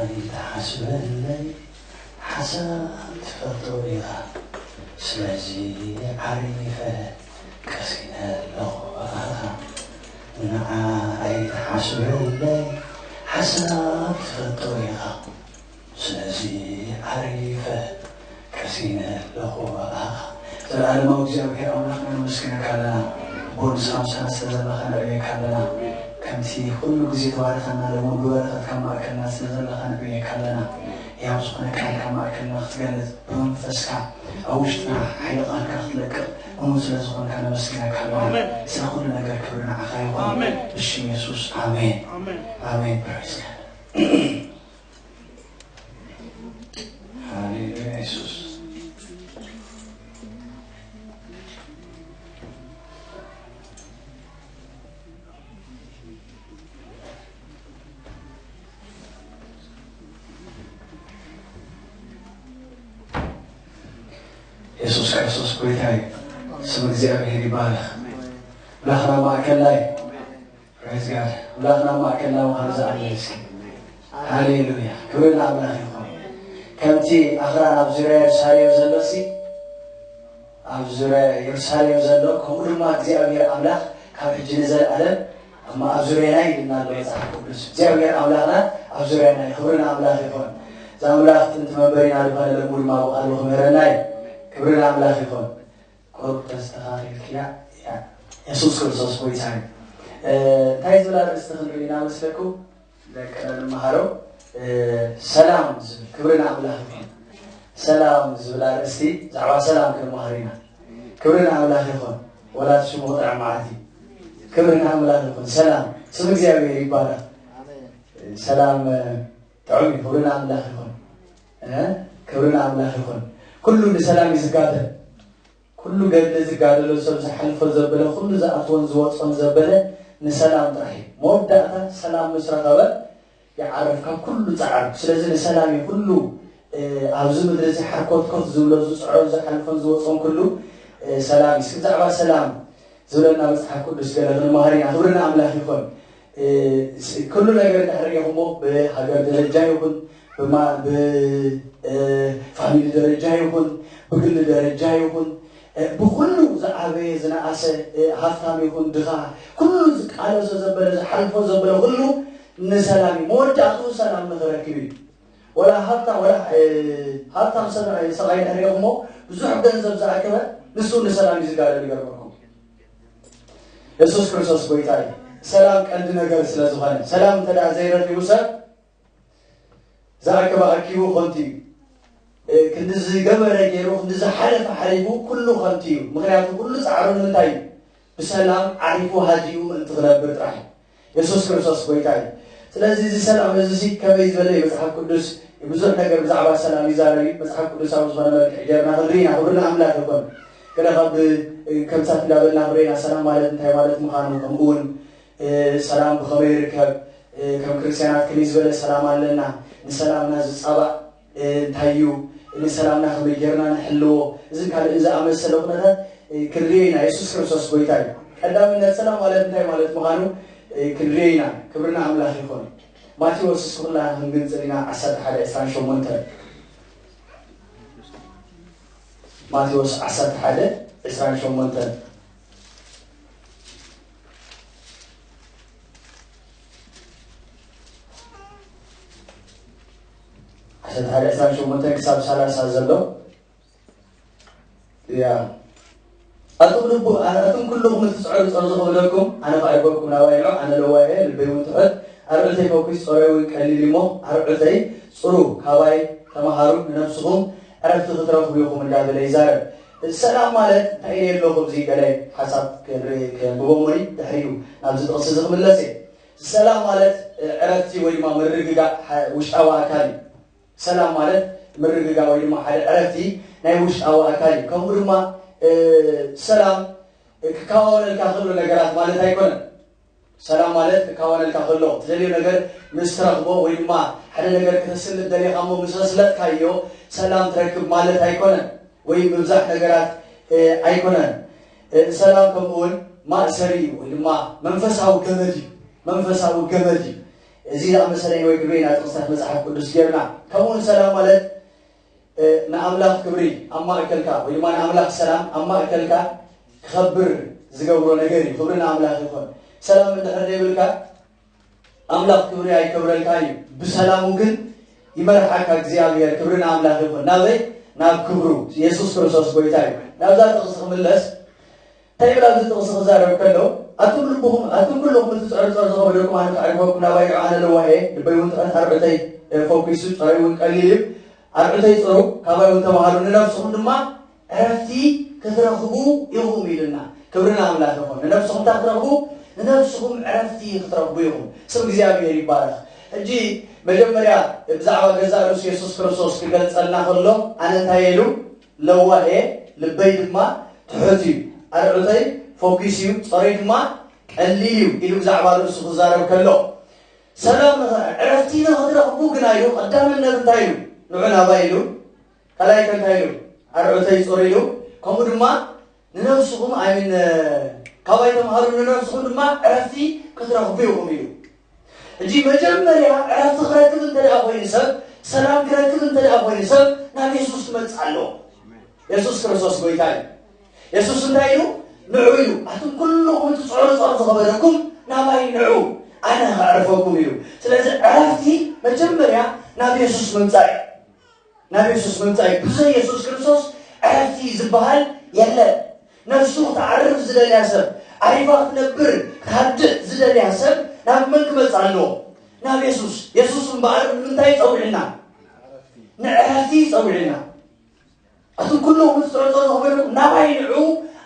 ኣይትሓስበለይ ሓሳብ ትፈልጦ ኢኻ፣ ስለዚ ዓሪፈ ቀሲነ ኣለኹ ብኣኻ። ንዓ ኣይትሓስበለይ ሓሳብ ትፈልጦ ኢኻ፣ ስለዚ ዓሪፈ ቀሲነ ኣለኹ ብኣኻ። ዘለኣለማዊ እግዚኣብሔር ኣምላኽና ነመስግነካ ኣለና። ኣቦ ንስኻ ምሳና ስለ ዘለኻ ነዕብየካ ኣለና። ከምቲ ኩሉ ግዜ ተባረኸና፣ ሎሚ እውን ብበረኸት ካብ ማእከልና ስለ ዘለኻ ነዕብየካ ኣለና። ሕያው ዝኾነ ቃል ካብ ማእከልና ክትገልጽ ብመንፈስካ ኣብ ውሽጥና ሓይሊ ቃልካ ክትለቅቕ እሙን ስለ ዝኾንካ ነመስግነካ ኣለና። ኣሜን። ስለ ኩሉ ነገር ክብሪ ንዓኻ ይኹን። ኣሜን። ብሽም የሱስ ኣሜን። ኣሜን። ኣሜን። Praise God። ሃሌሉያ የሱስ። የሱስ ክርስቶስ ጎይታ እዩ። ስም እግዚኣብሔር ይባረኽ። ኣምላኽና ማእከላይ። Praise God። ኣምላኽና ማእከልና ምዃኑ ዝኣምን እስኪ። ሃሌሉያ። ክብሪ ንኣምላኽ ይኹን። ከምቲ ኣኽራን ኣብ ዙርያ የሩሳሌም ዘሎሲ፣ ኣብ ዙርያ የሩሳሌም ዘሎ፣ ከምኡ ድማ እግዚኣብሔር ኣምላኽ ካብ ሕጂ ንዘለኣለም ኣብ ዙርያና እዩ ኢልና ኣሎ መጽሓፍ ቅዱስ። እግዚኣብሔር ኣምላኽና ኣብ ዙርያና እዩ። ክብሪ ንኣምላኽ ይኹን። እዚ ኣምላኽ ጥንቲ መንበሪና ዝኾነ ለሙ ድማ ብቓሉ ክምህረና እዩ። ክብሪ ንኣምላኽ ይኹን። ቁሩብ ተስተኻኺልክያ እያ። የሱስ ክርስቶስ ጎይታ እዩ። እ፣ እንታይ ዝብል ኣርእስቲ ክንርኢ ኢና መስለኩም? ደቅና ንመሃሮ፣ እ፣ ሰላም ዝብል። ክብሪ ንኣምላኽ ይኹን። ሰላም ዝብል ኣርእስቲ፣ ብዛዕባ ሰላም ክንመሃር ኢና። ክብሪ ንኣምላኽ ይኹን። ወላ እቲ ሽሙ ክጥዕም መዓት እዩ። ክብሪ ንኣምላኽ ይኹን። ሰላም፣ ስም እግዚኣብሔር ይባረኽ። ሰላም፣ እ፣ ጥዑም እዩ። ክብሪ ንኣምላኽ ይኹን። እ፣ ክብሪ ንኣምላኽ ይኹን። ኩሉ ንሰላም እዩ ዝጋደል። ኩሉ ገድሊ ዝጋደሎ ሰብ ዝሓልፎ ዘበለ፣ ኩሉ ዝኣትዎን ዝወጾን ዘበለ ንሰላም ጥራሕ እዩ። መወዳእታ ሰላም ምስ ረኸበ ይዓርፍ ካብ ኩሉ ጻዕር። ስለዚ ንሰላም እዩ ኩሉ፣ እ፣ ኣብዚ ምድሪ እዚ ሓርኮትኮት ዝብሎ ዝጽዖ ዝሓልፎን ዝወጾን ኩሉ፣ እ፣ ሰላም እዩ። እስኪ ብዛዕባ ሰላም ዝብለና መጽሓፍ ቅዱስ ገለ ክንመሃር ኢና። ክብሪ ንኣምላኽ ይኹን። እ፣ ስ-፣ ኩሉ ነገር እንድሕር ርኢኹሞ ብሃገር ደረጃ ይኹን፣ ብማ-፣ ብ-፣ እ፣ ፋሚሊ ደረጃ ይኹን፣ ብግሊ ደረጃ ይኹን፣ እ፣ ብኹሉ ዝዓበየ ዝነኣሰ፣ እ፣ ሃፍታም ይኹን ድኻ፣ ኩሉ ዝቃለሶ ዘበለ፣ ዝሓልፎ ዘበለ ኩሉ ንሰላም እዩ። መወዳእትኡ ሰላም ንኽረክብ እዩ። ወላ ሃብታም፣ ወላ፣ እ፣ ሃብታም ሰብ፣ ሰብኣይ እንድሕር ርኢኹሞ ብዙሕ ገንዘብ ዝኣከበ ንሱ ንሰላም እዩ ዝጋደል ይገርመኩም። የሱስ ክርስቶስ ጎይታ እዩ። ሰላም ቀንዲ ነገር ስለ ዝኾነ፣ ሰላም እንተ ደኣ ዘይረኺቡ ሰብ ዝኣከበ ኣኪቡ ከንቱ እዩ። እ፣ ክንዲ ዝገበረ ገይሩ፣ ክንዲ ዝሓለፈ ሓሊፉ፣ ኩሉ ከንቱ እዩ። ምኽንያቱ ኩሉ ጻዕሩ ንምንታይ እዩ? ብሰላም ዓሪፉ ሃዲኡ ምእንቲ ክነብር ጥራሕ እዩ። የሱስ ክርስቶስ ጎይታ እዩ። ስለዚ እዚ ሰላም እዚ ሲ ከመይ ዝበለ እዩ? መጽሓፍ ቅዱስ ብዙሕ ነገር ብዛዕባ ሰላም ይዛረብ እዩ። መጽሓፍ ቅዱሳዊ ዝኾነ መልክዕ ጌርና ክንርኢ ኢና። ክብሪ ንኣምላኽ ይኹን። ገለ ካብ፣ እ፣ ከምሳት እንዳበልና ክንርኢ ኢና። ሰላም ማለት እንታይ ማለት ምዃኑ፣ ከምኡ እውን፣ እ፣ ሰላም ብኸመይ ይርከብ? እ፣ ከም ክርስትያናት ከመይ ዝበለ ሰላም ኣለና? ንሰላምና ዝጻባእ እ፣ እንታይ እዩ? ንሰላምና ከመይ ጌርና ንሕልዎ? እዝን ካልእን ዝኣመሰለ ኩነታት፣ እ፣ ክንርኢ ኢና። የሱስ ክርስቶስ ጎይታ እዩ። ቀዳምነት ሰላም ማለት እንታይ ማለት ምዃኑ፣ እ፣ ክንርኢ ኢና። ክብሪ ንኣምላኽ ይኹን። ማቴዎስ እስኪ ኩላህና ክንግንጽል ኢና። ዓሰርተ ሓደ ዕስራን ሸሞንተን። ማቴዎስ ዓሰርተ ሓደ ዕስራን ሸሞንተን። ዓሰርተ ሓደ ዕስራን ሸሞንተን ክሳብ ሰላሳ ዘሎ። ያ። ኣቱም ልቡ-፣ ኣቱም ኩልኹም እትጽዕሩ ጸርዙ ክብለኩም፣ ኣነ ከዕርገኩም ናባይ ንዑ፣ ኣነ ለዋህ እየ፣ ልበይ እውን ትሑት፣ ኣርዑተይ ፈኲስ፣ ጾረይ እውን ቀሊል እሞ፣ ኣርዑተይ ጽሩ፣ ካባይ ተመሃሩ፣ ንነፍስኹም ዕረፍቲ ክትረኽቡ ኢኹም እንዳበለ ይዛረብ። ሰላም ማለት እንታይ ኢለ ኣለኹ? ኣብዚ ገለ ሓሳብ ክንርኢ፣ ከንብቦ እሞ ድሕሪኡ ናብዚ ጥቕሲ እዚ ክምለስ እየ። ሰላም ማለት ዕረፍቲ ወይ ድማ ምርግጋእ ሓ-፣ ውሽጣዊ ኣካል እዩ። ሰላም ማለት ምርግጋእ ወይ ድማ ሓደ ዕረፍቲ ናይ ውሽጣዊ ኣካል እዩ። ከምኡ ድማ፣ እ፣ ሰላም ክከዋወነልካ ከሎ ነገራት ማለት ኣይኮነን። ሰላም ማለት ክከዋወነልካ ከሎ፣ ትደልዮ ነገር ምስ ትረኽቦ ወይ ድማ ሓደ ነገር ከተስልጥ ደሊኻ እሞ ምስ ኣስለጥካዮ ሰላም ትረክብ ማለት ኣይኮነን። ወይ ምብዛሕ ነገራት፣ እ፣ ኣይኮነን። እ፣ ሰላም ከምኡ እውን ማእሰሪ እዩ ወይ ድማ መንፈሳዊ ገመድ እዩ። መንፈሳዊ ገመድ እዩ። እዚ ዝኣመሰለ ወይ ግብሬና ጥቕስታት መጽሓፍ ቅዱስ ጌርና። ከምኡውን ሰላም ማለት ንኣምላኽ ክብሪ ኣብ ማእከልካ ወይ ድማ ንኣምላኽ ሰላም ኣብ ማእከልካ ክኸብር ዝገብሮ ነገር እዩ። ክብሪ ንኣምላኽ ይኹን። ሰላም እንድሕር ዘይብልካ ኣምላኽ ክብሪ ኣይከብረልካ እዩ። ብሰላሙ ግን ይመርሓካ እግዚኣብሔር። ክብሪ ንኣምላኽ ይኹን። ናበይ? ናብ ክብሩ። የሱስ ክርስቶስ ጎይታ እዩ። ናብዛ ጥቕሲ ክምለስ እንታይ ይብል ኣብዚ ጥቕሲ ክዛረብ ከሎ፣ ኣቱም ልብኹም ኣቱም ኩልኹም እቲ ጸርጸር ዝኸበደኩም ኣነ ከዕርፈኩም ናባይ ንዑ ኣነ ለዋህ እየ፣ ልበይ እውን ትሑት ኣርዑተይ ፈኲሱ ጸረይ እውን ቀሊል እዩ። ኣርዑተይ ጽሩ ካባይ እውን ተማሃሩ ንነብስኹም ድማ ዕረፍቲ ክትረኽቡ ኢኹም ኢልና። ክብሪ ንኣምላኽ ይኹን። ንነብስኹም እንታይ ክትረኽቡ? ንነብስኹም ዕረፍቲ ክትረኽቡ ኢኹም። ስም እግዚኣብሔር ይባረኽ። ሕጂ መጀመርያ ብዛዕባ ገዛእ ርእሱ የሱስ ክርስቶስ ክገልጸልና ከሎ ኣነ እንታይ ኢሉ? ለዋህ እየ፣ ልበይ ድማ ትሑት እዩ። ኣርዑተይ ፈኲስ እዩ፣ ጸረይ ድማ ቀሊል እዩ ኢሉ ብዛዕባ ርእሱ ክዛረብ ከሎ፣ ሰላም ንኸ ዕረፍቲ ንኽትረኽቡ ግና ኢሉ ቀዳምነት እንታይ ኢሉ? ንዑ ናባይ ኢሉ። ካልኣይ ከ እንታይ ኢሉ? ኣርዑተይ ጽሩ ኢሉ። ከምኡ ድማ ንነብስኹም ኣይምን ካባይ ተምሃሩ ንነብስኹም ድማ ዕረፍቲ ክትረኽቡ ኢኹም ኢሉ። ሕጂ መጀመርያ ዕረፍቲ ክረክብ እንተ ደኣ ኮይኑ ሰብ፣ ሰላም ክረክብ እንተ ደኣ ኮይኑ ሰብ ናብ የሱስ ክመጽእ ኣለዎ። የሱስ ክርስቶስ ጎይታ እዩ። የሱስ እንታይ ኢሉ? ንዑ ኢሉ። ኣቱም ኩልኹም እቲ ጽዕርጻር ዝኸበደኩም ናባይ ንዑ፣ ኣነ ከዕርፈኩም ኢሉ። ስለዚ ዕረፍቲ መጀመርያ ናብ የሱስ ምምጻእ እዩ። ናብ የሱስ ምምጻእ እዩ። ብዘይ የሱስ ክርስቶስ ዕረፍቲ ዝበሃል የለን። ነፍሱ ክትዓርፍ ዝደልያ ሰብ፣ ዓሪፋ ክትነብር ክትሃድእ ዝደልያ ሰብ ናብ መን ክመጽእ ኣለዎ? ናብ የሱስ። የሱስ እምበኣር ንምንታይ ጸዊዕና? ንዕረፍቲ ጸዊዕና። ኣቱም ኩልኹም እትጽዕሩ ዘለኹም ናባይ ንዑ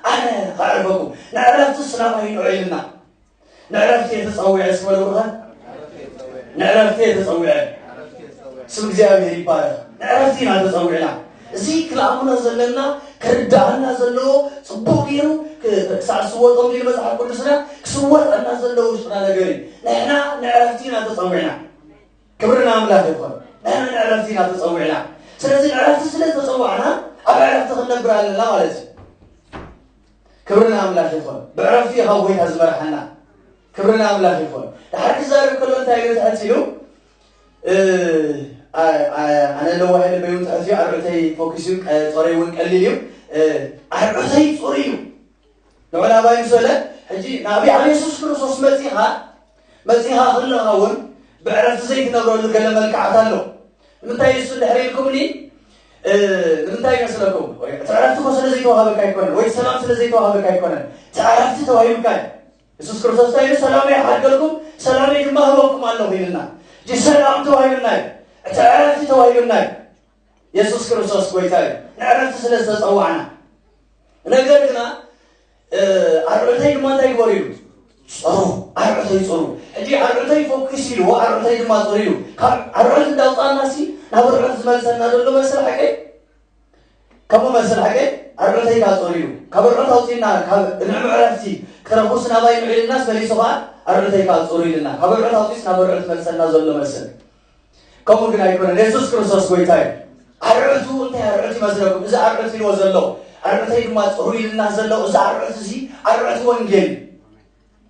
ኣነ ከዕርፈኩም። ንዕረፍትስ ናባይ ንዑ ኢልና። ንዕረፍቲ እየ ተጸዊዐ እስኪ በሉ ብርኸን። ንዕረፍቲ እየ ተጸዊዐ። ስም እግዚኣብሔር ይባረኽ። ንዕረፍቲ ኢና ተጸዊዕና። እዚ ክነኣምኖ ዘለና ክርዳኣና ዘለዎ ጽቡቕ ገይሩ ክ- ክሳዕ ዝስወጦም ኢሉ መጽሓፍ ቅዱስና ክስወጠና ዘለዎ ውሽጥና ነገር እዩ። ንሕና ንዕረፍቲ ኢና ተጸዊዕና። ክብሪ ንኣምላኽ ይኹን። ንሕና ንዕረፍቲ ኢና ተጸዊዕና። ስለዚ ንዕረፍቲ ስለ ዝተጸዋዕና ኣብ ዕረፍቲ ክንነብር ኣለና ማለት እዩ። ክብሪ ንኣምላኽ ይኹን። ብዕረፍቲ እዩ ካብ ጎይታ ዝመርሓና። ክብሪ ንኣምላኽ ይኹን። ድሓር ክዛረብ ከሎ እንታይ ኢሉ ትሕት ኢሉ? እ፣ ኣ- ኣ- ኣነ ለዋህ ልበይ እውን ትሕት እዩ፣ ኣርዑተይ ፈኲስ እዩ፣ ቀ- ጾረይ እውን ቀሊል እዩ። እ፣ ኣርዑተይ ጽሩይ እዩ። ንዑ ናባይ ምስ በለ፣ ሕጂ ናብ ኣብ የሱስ ክርስቶስ መጺኻ መጺኻ ከለኻ እውን ብዕረፍቲ ዘይትነብረሉ ገለ መልክዓት ኣሎ። ንምንታይ እሱ እንድሕር ኢልኩምኒ፣ እ፣ ንምንታይ ይመስለኩም? ወይ እቲ ዕረፍቲ እኮ ስለ ዘይተዋሃበካ ኣይኮነን፣ ወይ ሰላም ስለ ዘይተዋሃበካ ኣይኮነን። እቲ ዕረፍቲ ተዋሂብካ እዩ። የሱስ ክርስቶስ እንታይ ኢሉ? ሰላመይ ይሓድገልኩም፣ ሰላመይ ድማ ህበኩም ኣለኹ ኢልና። ሕጂ ሰላም ተዋሂብና እዩ። እቲ ዕረፍቲ ተዋሂብና እዩ። የሱስ ክርስቶስ ጎይታ እዩ። ንዕረፍቲ ስለ ዝተጸዋዕና። ነገር ግና፣ እ፣ ኣርዑተይ ድማ እንታይ ግበሩ ኢሉ? ጽሩ፣ ኣርዑተይ ጽሩ። ሕጂ ኣርዑተይ ፈኲስ ኢልዎ፣ ኣርዑተይ ድማ ጽሩ ኢሉ። ካብ ኣርዑት እንዳውጻእና ሲ ናብ ኣርዑት ዝመልሰና ዘሎ መሰል ሓቀይ? ከምኡ መሰል ሓቀይ? ኣርዑተይ ከኣ ጽሩ ኢሉ። ካብ ኣርዑት ኣውጺእና፣ ካብ ንዕዑ ዕረፍቲ ክትረኽቡስ ናባይ ንዑ ኢልናስ መሊሱ ከኣ ኣርዑተይ ከኣ ጽሩ ኢልና። ካብ ኣርዑት ኣውጺእስ ናብ ኣርዑት መልሰና ዘሎ መሰል። ከምኡ ግን ኣይኮነን። የሱስ ክርስቶስ ጎይታ እዩ። ኣርዑቱ እንታይ ኣርዑት ይመስለኩም? እዚ ኣርዑት ኢልዎ ዘሎ፣ ኣርዑተይ ድማ ጽሩ ኢልና ዘሎ፣ እዚ ኣርዑት እዚ ኣርዑት ወንጌል እዩ።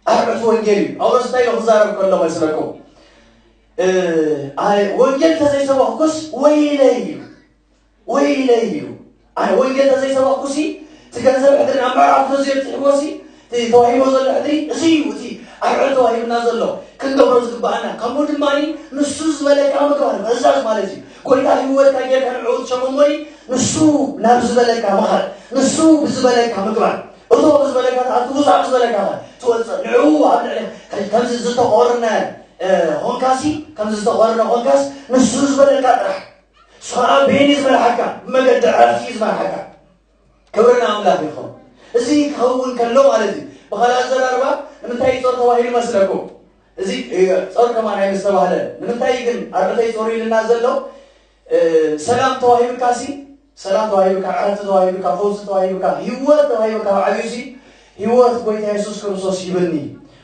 ኣርዑት ወንጌል እዩ። ጳውሎስ እንታይ ኢሉ ክዛረብ ከሎ መስለኩም? እ፣ ኣይ፣ ወንጌል ተዘይሰበኽኩስ ወይለይ እዩ። ወይለይ እዩ። ኣነ ወንጌል ተዘይሰበኽኩሲ፣ እቲ ገንዘብ ሕድሪ ናብ ምዕራፍ ተዘይብጽሕዎሲ፣ እቲ ተዋሂቦ ዘሎ ሕድሪ እዚ እዩ፣ እቲ ኣርዑት ተዋሂብና ዘሎ፣ ክንገብሮ ዝግባኣና። ከምኡ ድማ ንሱ ዝበለካ ምግባር፣ ምእዛዝ ማለት እዩ። ጎይታ ህይወትካ ጌርካ ንዕኡ ትሸሞ እሞኒ፣ ንሱ ናብ ዝበለካ ምኻድ፣ ንሱ ብዝበለካ ምግባር። እቶ ብዝበለካ ትኣቱ፣ ውፃእ ብዝበለካ ትወፅእ። ንዕኡ ኣብ ልዕሊ፣ ከምዚ ዝተቖርነ፣ እ፣ ኾንካሲ፣ ከምዚ ዝተቖርነ ኾንካስ፣ ንሱ ዝበለካ ጥራሕ። ንሱ ኸዓ ብየኒ ዝመርሓካ፣ ብመገዲ ዕረፍቲ እዩ ዝመርሓካ። ክብሪ ንኣምላኽ ይኹን። እዚ ክኸውን ከሎ ማለት እዩ። ብኻልእ ኣዘራርባ፣ ንምንታይ እዩ ጾር ተባሂሉ መስለኩም? እዚ፣ እ፣ ጾር ከማን ኣይምስተባህለን። ንምንታይ ግን ኣርዑተይ ጾር ኢልና ዘሎ? እ፣ ሰላም ተዋሂብካሲ፣ ሰላም ተዋሂብካ፣ ዕረፍቲ ተዋሂብካ፣ ፈውሲ ተዋሂብካ፣ ህይወት ተዋሂብካ፣ ኣብ ዓብዩሲ፣ ህይወት ጎይታ የሱስ ክርስቶስ ሂብኒ፣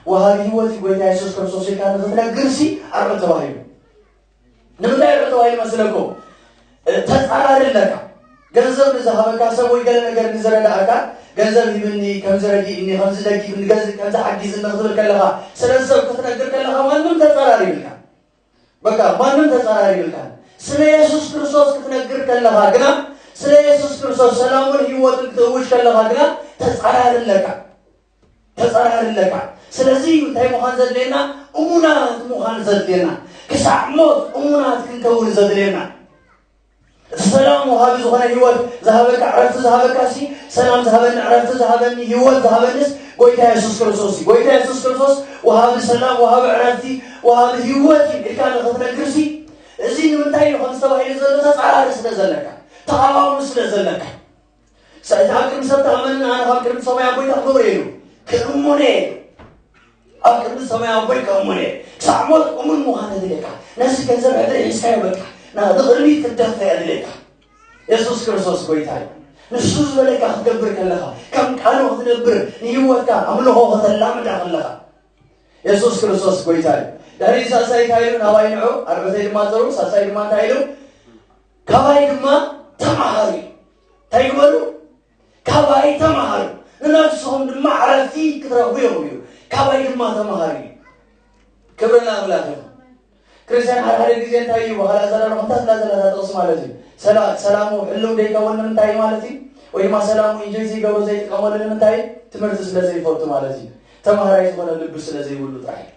ወሃቢ ህይወት እዩ ጎይታ የሱስ ክርስቶስ ኢልካ ንኽትነግርሲ ኣርዑት ተባሂሉ። ንምንታይ ርዑ ተባሂሉ መስለኩም? እ፣ ተጻራሪ ኣለካ። ገንዘብ ንዝሃበካ ሰብ ወይ ገለ ነገር ንዝረዳእካ፣ ገንዘብ ሂብኒ፣ ከምዚ ረዲእኒ፣ ከምዚ ደጊፍኒ፣ ገንዘብ፣ ከምዚ ሓጊዝኒ ክትብል ከለኻ፣ ስለዚ ሰብ ክትነግር ከለኻ፣ ማንም ተጻራሪ ይብልካ። በቃ ማንም ተጻራሪ ይብልካ። ስለ የሱስ ክርስቶስ ክትነግር ከለኻ ግና፣ ስለ የሱስ ክርስቶስ ሰላሙን ህይወትን ክትእውጅ ከለኻ ግና ተጻራሪ ኣለካ። ተጻራሪ ኣለካ። ስለዚ እንታይ ምዃን ዘድልየና? እሙናት ምዃን ዘድልየና። ክሳዕ ሞት እሙናት ክንከውን ዘድልየና። እቲ ሰላም ወሃቢ ዝኾነ ህይወት ዝሃበካ፣ ዕረፍቲ ዝሃበካ ሲ፣ ሰላም ዝሃበኒ፣ ዕረፍቲ ዝሃበኒ፣ ህይወት ዝሃበኒስ ጎይታ የሱስ ክርስቶስ እዩ። ጎይታ የሱስ ክርስቶስ ወሃቢ ሰላም፣ ወሃቢ ዕረፍቲ፣ ወሃቢ ህይወት እዩ ኢልካ ንኽትነግር ሲ፣ እዚ ንምንታይ እዩ ከምዚ ተባሂሉ ዘሎ? ተጻራሪ ስለ ዘለካ፣ ተቓዋሚ ስለ ዘለካ። ሰ-፣ ኣብ ቅድሚ ሰብ ተኣመንን ኣነ ካብ ቅድሚ ሰማይ ኣቦይ ክኽብር ኢሉ ክእሙነ ኢሉ። ኣብ ቅድሚ ሰማይ ኣቦይ ክእሙነ ኢሉ። ክሳዕ ሞት እሙን ምዃን የድልየካ። ነዚ ገንዘብ ዕድል ሒዝካዮ በቃ። ና-፣ ንቕድሚት ክትደፍእ የድልየካ። የሱስ ክርስቶስ ጎይታ እዩ። ንሱ ዝበለካ ክትገብር ከለኻ፣ ከም ቃሉ ክትነብር፣ ንህይወትካ ኣምልኾ ከተላምዳ ከለኻ፣ የሱስ ክርስቶስ ጎይታ እዩ። ድሕሪ ሳልሳይ እንታይ ኢሉ? ናባይ ንዑ፣ ኣርዑተይ ድማ ጸሩ። ሳልሳይ ድማ እንታይ ኢሉ? ካባይ ድማ ተማሃሩ። እንታይ ግበሩ? ካባይ ተማሃሩ፣ ንነፍስኹም ድማ ዕረፍቲ ክትረኽቡ ኢኹም እዩ። ካባይ ድማ ተማሃሩ እዩ። ክብሪ ንኣምላኽ ይኹን። ክርስቲያን ሓደ ሓደ ግዜ እንታይ እዩ? ባህላ ዘረባ ከምታት እንዳዘላ ጥቕሲ ማለት እዩ። ሰላ-፣ ሰላሙ ሕልው ደይከውን ንምንታይ ማለት እዩ? ወይ ድማ ሰላሙ ኢንጆይ ዘይገብሮ ዘይጥቀመሉ ንምንታይ? ትምህርቲ ስለ ዘይፈቱ ማለት እዩ። ተማሃራይ ዝኾነ ልቢ ስለ ዘይብሉ ጥራሕ እዩ።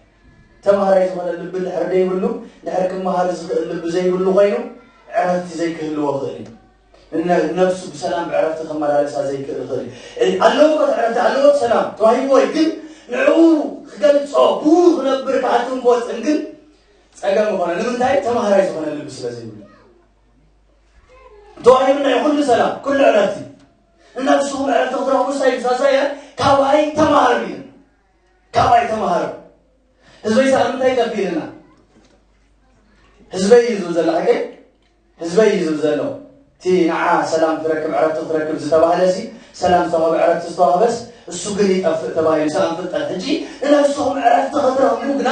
ተማሃራይ ዝኾነ ልቢ ድሕር ደይብሉ፣ ድሕር ክመሃር ዝኽእል ልቢ ዘይብሉ ኮይኑ ዕረፍቲ ዘይክህልዎ ክእል እዩ። እነ-፣ ነፍሱ ብሰላም ብዕረፍቲ ከመላለሳ ዘይክእል ይኽእል እዩ። እ፣ ኣለዎ እቲ ዕረፍቲ፣ ኣለዎ እቲ ሰላም ተዋሂብዎ እዩ፣ ግን ንዕኡ ክገልጾ፣ ብኡ ክነብር ክኣትን ክወፅን ግን ጸገም ይኾነ። ንምንታይ? ተማሃራይ ዝኾነ ልቢ ስለ ዘይብሉ። ተዋሂብና እዩ ኩሉ ሰላም፣ ኩሉ ዕረፍቲ። ንነፍስኹም ዕረፍቲ ክትረኽቡ ሳይ ሳሳየ ካባይ ተማሃሩ እዩ። ካባይ ተማሃሩ። ህዝበይ ሰላም እንታይ ይጠፍእ ኢልና? ህዝበይ እዩ ዝብል ዘሎ፣ ሓቀይ? ህዝበይ እዩ ዝብል ዘሎ። እቲ ንዓ ሰላም ትረክብ፣ ዕረፍቲ ክትረክብ ዝተባህለ ሲ፣ ሰላም ዝተዋህበ፣ ዕረፍቲ ዝተዋህበስ፣ እሱ ግን ይጠፍእ ተባሂሉ፣ ሰላም ፍልጠት። ሕጂ ንነፍስኹም ዕረፍቲ ክትረኽቡ ግና፣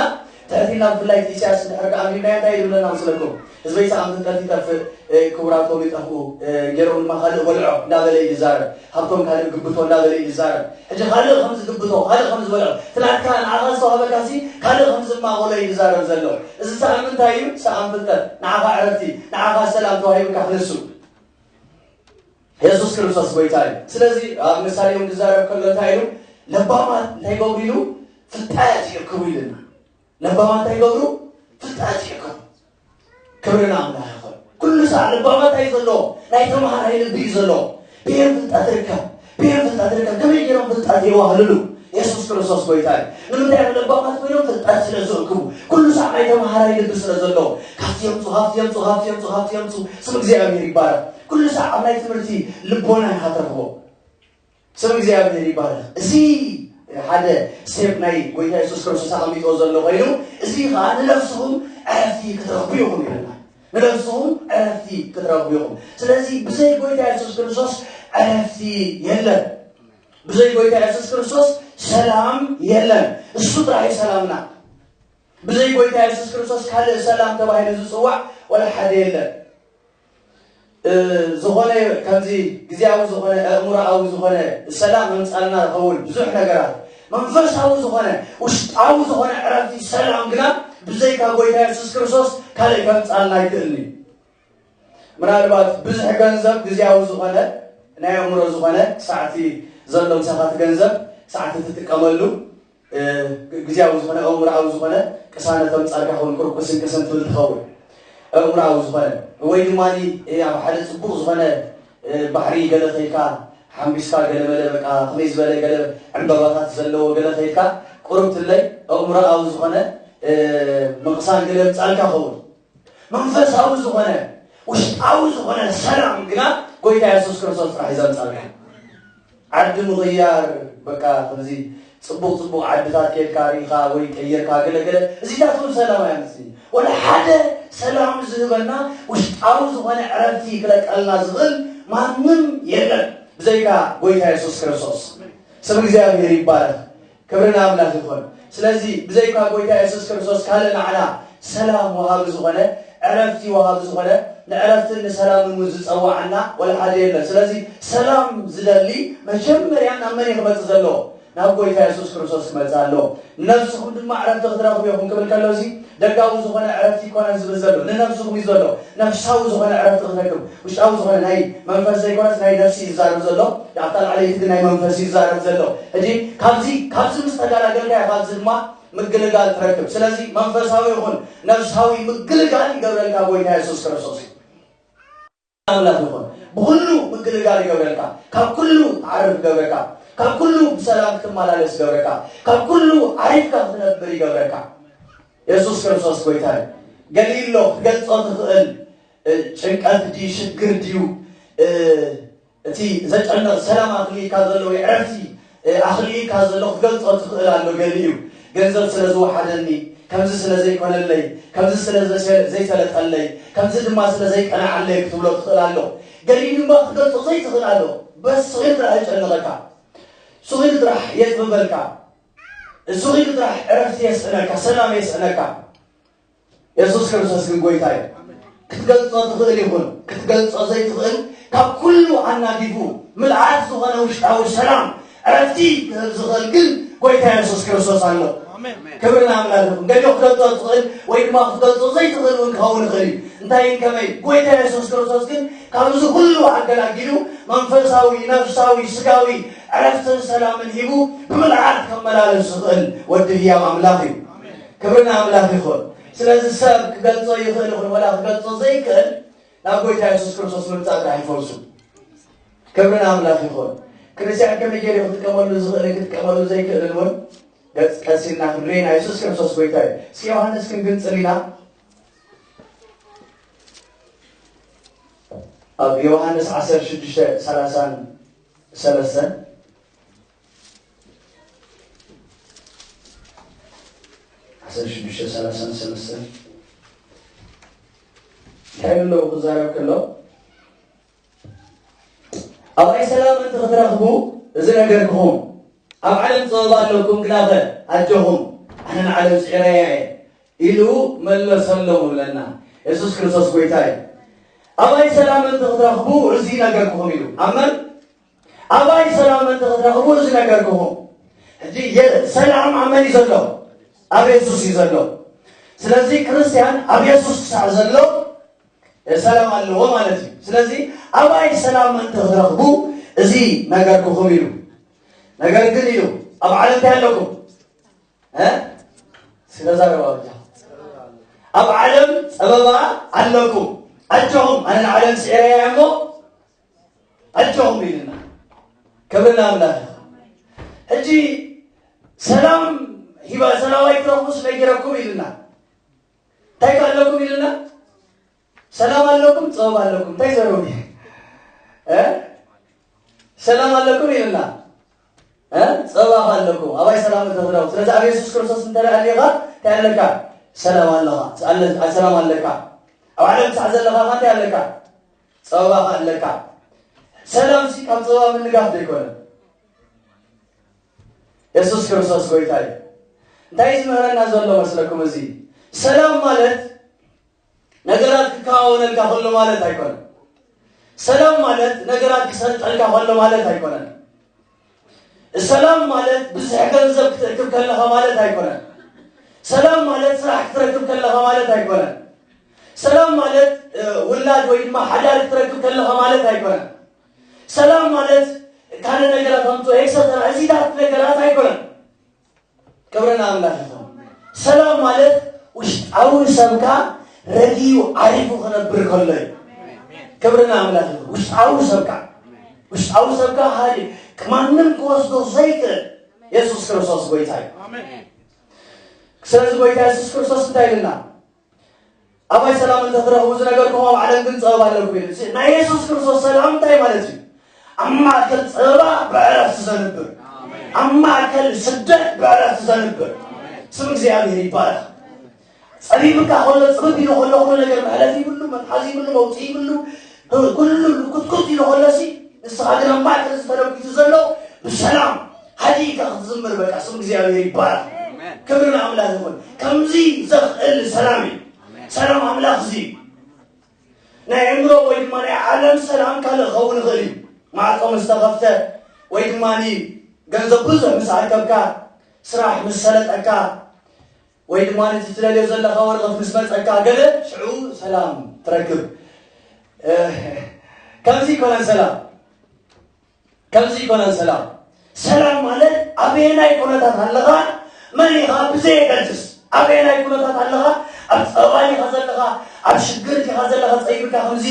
ትሕትና ብፍላይ እቲ ኢሳያስ እንድሕር ደኣ ኣንቢብናዮ እንታይ ይብለና መስለኩም? ህዝበይ ሰላም ፍልጠት ይጠፍእ፣ እ፣ ክቡራቶም ይጠፍኡ፣ እ፣ ገይሮም ድማ ካልእ በልዖ እንዳበለ እዩ ዝዛረብ። ሃብቶም ካልእ ግብቶ እንዳበለ እዩ ዝዛረብ። ሕጂ ካልእ ከም ዝግብቶ፣ ካልእ ከም ዝበልዖ፣ እቲ ናትካ ንዓኻ ዝተዋህበካ ሲ ካልእ ከም ዝማቐሎ እዩ ዝዛረብ ዘሎ። እዚ ሰኣን ምንታይ እዩ? ሰኣን ፍልጠት። ንዓኻ ዕረፍቲ፣ ንዓኻ ሰላም ተዋሂቡካ ክንሱ። የሱስ ክርስቶስ ጎይታ እዩ። ስለዚ ኣብ ምሳሌ እውን ክዛረብ ከሎ እንታይ ኢሉ? ለባማት እንታይ ገብሩ ኢሉ? ፍልጠት ይእክቡ ኢሉና። ለባማት እንታይ ይገብሩ? ፍልጠት ይእክቡ። ክብሪ ንኣምላኽ ይኹን። ኩሉ ሳዕ ለባማት እዩ ዘለዎ፣ ናይ ተምሃራይ ልቢ እዩ ዘለዎ። ብሄር ፍልጠት ርከብ፣ ብሄር ፍልጠት ርከብ። ከመይ ገይሮም ፍልጠት የዋህልሉ? የሱስ ክርስቶስ ጎይታ እዩ። ንምንታይ እዮም ለባማት ኮይኖም? ፍልጠት ስለ ዝእክቡ። ኩሉ ሳዕ ናይ ተምሃራይ ልቢ ስለ ዘለዎ፣ ካብቲ የምፁ፣ ካብቲ የምፁ፣ ካብቲ የምፁ፣ ካብቲ የምፁ። ስም እግዚኣብሔር ይባረክ። ኩሉ ሳዕ ኣብ ናይ ትምህርቲ ልቦና ኢኻ ትረኽቦ። ስም እግዚኣብሔር ይባረክ። እዚ ሓደ ስቴፕ ናይ ጎይታ የሱስ ክርስቶስ ኣቐሚጥዎ ዘሎ ኮይኑ፣ እዚ ከዓ ንነፍስኹም ዕረፍቲ ክትረኽቡ ኢኹም ይብለና። ንነፍስኹም ዕረፍቲ ክትረኽቡ ኢኹም። ስለዚ ብዘይ ጎይታ የሱስ ክርስቶስ ዕረፍቲ የለን። ብዘይ ጎይታ የሱስ ክርስቶስ ሰላም የለን። እሱ ጥራሕ እዩ ሰላምና። ብዘይ ጎይታ የሱስ ክርስቶስ ካልእ ሰላም ተባሂሉ ዝጽዋዕ ወላ ሓደ የለን። እ፣ ዝኾነ ከምዚ ግዜያዊ ዝኾነ ኣእምሮኣዊ ዝኾነ ሰላም መምጻልና ዝኸውን ብዙሕ ነገራት፣ መንፈሳዊ ዝኾነ ውሽጣዊ ዝኾነ ዕረፍቲ ሰላም ግና ብዘይካ ጎይታ የሱስ ክርስቶስ ካልእ ከምጻልና ኣይክእልን እዩ። ምናልባት ብዙሕ ገንዘብ ግዜያዊ ዝኾነ ናይ ኣእምሮ ዝኾነ ክሳዕቲ ዘሎ ምሳኻት ገንዘብ ክሳዕቲ ትጥቀመሉ እ፣ ግዜያዊ ዝኾነ ኣእምሮኣዊ ዝኾነ ቅሳነት ተምጻልካ ኸውን ቁሩብ ቅስን ቅስን ትብል ትኸውን። ኣእምሮኣዊ ዝኾነ ወይ ድማ ኣብ ሓደ ጽቡቕ ዝኾነ፣ እ፣ ባሕሪ ገለ ከይድካ ሓምቢስካ ገለ መለ በቃ ከመይ ዝበለ ገለ ዕምበባታት ዘለዎ ገለ ከይድካ ቁሩብ ትለይ ኣእምሮኣዊ ዝኾነ፣ እ፣ ምቕሳን ገለ ምጻልካ ኸውን። መንፈሳዊ ዝኾነ ውሽጣዊ ዝኾነ ሰላም ግና ጎይታ የሱስ ክርስቶስ ጥራሕ እዩ ዘምጻልካ። ዓዲ ምቕያር በቃ ከምዚ ጽቡቕ ጽቡቕ ዓድታት ኬድካ ርኢኻ ወይ ቀይርካ ገለገለ እዚታት እውን ሰላም ኣየምጽእን። ወላ ሓደ ሰላም ዝህበና ውሽጣዊ ዝኾነ ዕረፍቲ ክለቀልና ዝኽእል ማንም የለን ብዘይካ ጎይታ የሱስ ክርስቶስ። ስም እግዚኣብሔር ይባረክ። ክብሪ ንኣምላኽ ይኹን። ስለዚ ብዘይካ ጎይታ የሱስ ክርስቶስ ካልእ ንዓና ሰላም ወሃቢ ዝኾነ፣ ዕረፍቲ ወሃቢ ዝኾነ፣ ንዕረፍትን ንሰላምን እውን ዝጸዋዓና ወላ ሓደ የለን። ስለዚ ሰላም ዝደሊ መጀመርያ ናብ መን እዩ ክመጽእ ዘለዎ? ናብ ጎይታ የሱስ ክርስቶስ ክመጽእ ኣለዎ። ንነፍስኹም ድማ ዕረፍቲ ክትረኽቡ ኢኹም ክብል ከሎ፣ እዚ ደጋዊ ዝኾነ ዕረፍቲ ይኮነን ዝብል ዘሎ፣ ንነፍስኹም እዩ ዘሎ። ነፍሳዊ ዝኾነ ዕረፍቲ ክትረክብ፣ ውሽጣዊ ዝኾነ ናይ መንፈስ ዘይኮነስ ናይ ነፍሲ ይዛረብ ዘሎ፣ ኣብታ ላዕለይቲ ግን ናይ መንፈስ ይዛረብ ዘሎ። ሕጂ ካብዚ፣ ካብዚ ምስ ተገላገልካ ኢኻ፣ ካብዚ ድማ ምግልጋል ትረክብ። ስለዚ መንፈሳዊ ይኹን ነፍሳዊ ምግልጋል ይገብረልካ ጎይታ የሱስ ክርስቶስ እዩ። ኣምላኽ ይኹን። ብኹሉ ምግልጋል ይገብረልካ፣ ካብ ኩሉ ትዓርፍ ይገብረካ፣ ካብ ኩሉ ብሰላም ክትመላለስ ይገብረካ፣ ካብ ኩሉ ዓሪፍካ ክትነብር ይገብረካ። የሱስ ክርስቶስ ጎይታ እዩ። ገሊኡ ኣሎ ክትገልጾ ትኽእል፣ እ፣ ጭንቀት ድዩ፣ ሽግር ድዩ፣ እ፣ እቲ ዘጨንቕ ሰላም ኣኽሊእካ ዘሎ ወይ ዕረፍቲ፣ እ፣ ኣኽሊእካ ዘሎ ክትገልጾ ትኽእል ኣሎ። ገሊኡ ገንዘብ ስለ ዝወሓደኒ፣ ከምዚ ስለ ዘይኮነለይ፣ ከምዚ ስለ ዘሰ-፣ ዘይሰለጠለይ፣ ከምዚ ድማ ስለ ዘይቀንዓለይ ክትብሎ ትኽእል ኣሎ። ገሊኡ ድማ ክትገልጾ ዘይትኽእል ኣሎ። በስ ስቕ ኢሉ ጥራሕ የጨንቐካ። ስቕ ኢሉ ጥራሕ የጥብበልካ። ስቕ ኢሉ ጥራሕ ዕረፍቲ የስእነካ፣ ሰላም የስእነካ። የሱስ ክርስቶስ ግን ጎይታ እዩ። ክትገልጾ ትኽእል ይኹን ክትገልጾ ዘይትኽእል፣ ካብ ኩሉ ኣናጊፉ ምልኣት ዝኾነ ውሽጣዊ ሰላም፣ ዕረፍቲ ክህብ ዝኽእል ግን ጎይታ የሱስ ክርስቶስ ኣሎ። ኣሜን። ክብሪ ንኣምላኽ ይኹን። ገሊኡ ክትገልጾ ትኽእል ወይ ድማ ክትገልጾ ዘይትኽእል እውን ክኸውን ይኽእል እዩ። እንታይ ከመይ? ጎይታ የሱስ ክርስቶስ ግን ካብዚ ኩሉ ኣገላጊሉ መንፈሳዊ፣ ነፍሳዊ፣ ስጋዊ ዕረፍትን ሰላምን ሂቡ ብምልኣት ከመላለስ ዝኽእል ወዲ ህያው ኣምላኽ እዩ። ክብሪ ንኣምላኽ ይኹን። ስለዚ ሰብ ክገልጾ ይኽእል ይኹን ወላ ክገልጾ ዘይክእል፣ ናብ ጎይታ የሱስ ክርስቶስ ምምጻእ ጥራሕ ይፈውሱ። ክብሪ ንኣምላኽ ይኹን። ክርስትያን ከመይ ገይሩ ክጥቀመሉ ዝኽእልን ክጥቀመሉ ዘይክእልን እውን ገጽ ቀስ ኢልና ክንርኢ፣ ናይ የሱስ ክርስቶስ ጎይታ እዩ። እስኪ ዮሃንስ ክንግንጽል ኢና። ኣብ ዮሃንስ ዓሰርተ ሽዱሽተ ሰላሳን ሰለስተን፣ ዓሰርተ ሽዱሽተ ሰላሳን ሰለስተን እንታይ ኢሉ ኣለዉ ክዛረብ ከሎ፣ "ኣባይ ሰላም እንተ ክትረኽቡ እዚ ነገርኩኹም፣ ኣብ ዓለም ጸበባ ኣለኩም፣ ግናኸ ኣጆኹም፣ ኣነ ንዓለም ስዒረያ እየ" ኢሉ መለሰሎም ይብለና። የሱስ ክርስቶስ ጎይታ እዩ። "ኣባይ ሰላም እንተ ክትረኽቡ እዚ ነገርኩኹም" ኢሉ። ኣመን። "ኣባይ ሰላም እንተ ክትረኽቡ እዚ ነገርኩኹም።" ሕጂ የ-፣ ሰላም ኣብ መን እዩ ዘሎ? ኣብ የሱስ እዩ ዘሎ። ስለዚ ክርስትያን ኣብ የሱስ ክሳዕ ዘሎ ሰላም ኣለዎ ማለት እዩ። ስለዚ "ኣባይ ሰላም እንተ ክትረኽቡ እዚ ነገርኩኹም" ኢሉ። "ነገር ግን" ኢሉ፣ "ኣብ ዓለም እንታይ ኣለኩም?" እ? ስለ ዛረባ ብቻ። "ኣብ ዓለም ጸበባ ኣለኩም፣ ኣጆኹም፣ ኣነ ንዓለም ስዒረያ እሞ ኣጆኹም" ኢልና። ክብሪ ንኣምላኽ ይኹን። ሕጂ ሰላም ሂባ፣ "ሰላም ኣይትረኽቡስ ነጊረኩም" ኢልና። እንታይ ከ ኣለኩም ኢልና? "ሰላም ኣለኩም፣ ጸበባ ኣለኩም" እንታይ ዘረቡ? እ? "ሰላም ኣለኩም" ኢልና። እ? "ጸበባ ከ ኣለኩም፣ ኣባይ ሰላም እንተ ትረኽቡ" ስለዚ ኣብ የሱስ ክርስቶስ እንተ ደኣ ኣሊኻ እንታይ ኣለካ? ሰላም ኣለኻ፣ ኣለ-፣ ሰላም ኣለካ። ኣብ ዓለም ክሳዕ ዘለኻ ከ እንታይ ኣለካ? ጸበባ ከ ኣለካ። ሰላም ሲ ካብ ጸበባ ምንጋፍ ዘይኮነ። የሱስ ክርስቶስ ጎይታ እዩ። እንታይ እዩ ዝምህረና ዘሎ መስለኩም? እዚ ሰላም ማለት ነገራት ክከዋወነልካ ከሎ ማለት ኣይኮነን። ሰላም ማለት ነገራት ክሰልጠልካ ከሎ ማለት ኣይኮነን። ሰላም ማለት ብዙሕ ገንዘብ ክትረክብ ከለኻ ማለት ኣይኮነን። ሰላም ማለት ስራሕ ክትረክብ ከለኻ ማለት ኣይኮነን። ሰላም ማለት፣ እ፣ ውላድ ወይ ድማ ሓዳር ክትረክብ ከለኻ ማለት ኣይኮነን። ሰላም ማለት ካልእ ነገራት ኣምጽኦ ኤክሰተራ፣ እዚታት ነገራት ኣይኮነን። ክብሪ ንኣምላኽ ይኹን። ሰላም ማለት ውሽጣዊ ሰብካ ረጊኡ ዓሪፉ ክነብር ከሎ እዩ። ክብሪ ንኣምላኽ ይኹን። ውሽጣዊ ሰብካ፣ ውሽጣዊ ሰብካ ሃዲ ማንም ክወስዶ ዘይክእል የሱስ ክርስቶስ ጎይታ እዩ። ኣሜን። ስለዚ ጎይታ የሱስ ክርስቶስ እንታይ ኢልና? "ኣባይ ሰላም እንተ ትረኽቡ ዝነገርኩም ኣብ ዓለም ግን ጸበባ ኣለኩም" ኢሉ። እዚ ናይ የሱስ ክርስቶስ ሰላም እንታይ ማለት እዩ? ኣብ ማእከል ጸበባ ብዕረፍቲ ዘንብር፣ ኣብ ማእከል ስደት ብዕረፍቲ ዘንብር። ስም እግዚኣብሔር ይባረኽ። ጸቢብካ ከሎ፣ ጽብብ ኢሉ ከሎ፣ ኩሉ ነገር መሕለፊ ይብሉ፣ መትሓዚ ይብሉ፣ መውጽኢ ይብሉ፣ ኩሉ ኩትኩት ኢሉ ከሎሲ፣ ንስኻ ግን ኣብ ማእከል ዝተለኪቱ ዘሎ ብሰላም ሃዲእካ ክትዝምር፣ በቃ ስም እግዚኣብሔር ይባረኽ። ኣሜን። ክብሪ ንኣምላኽ ይኹን። ከምዚ ዘኽእል ሰላም እዩ። ኣሜን። ሰላም ኣምላኽ እዚ ናይ ኣእምሮ ወይ ድማ ናይ ዓለም ሰላም ካልእ ክኸውን ይኽእል እዩ። ማዕጾ ምስ ተኸፍተ ወይ ድማ ገንዘብ ብዙሕ ምስ ኣከብካ፣ ስራሕ ምስ ሰለጠካ፣ ወይ ድማ ነቲ ትደልዮ ዘለኻ ወረቐት ምስ መጸካ፣ ገለ ሽዑ ሰላም ትረክብ። እ፣ ከምዚ ይኮነን ሰላም። ከምዚ ይኮነን ሰላም። ሰላም ማለት ኣበየናይ ኩነታት ኣለኻ፣ መን ኢኻ ብዘየገድስ፣ ኣበየናይ ኩነታት ኣለኻ፣ ኣብ ጸበባ ኢኻ ዘለኻ፣ ኣብ ሽግር ኢኻ ዘለኻ፣ ጸይብካ ከምዚ፣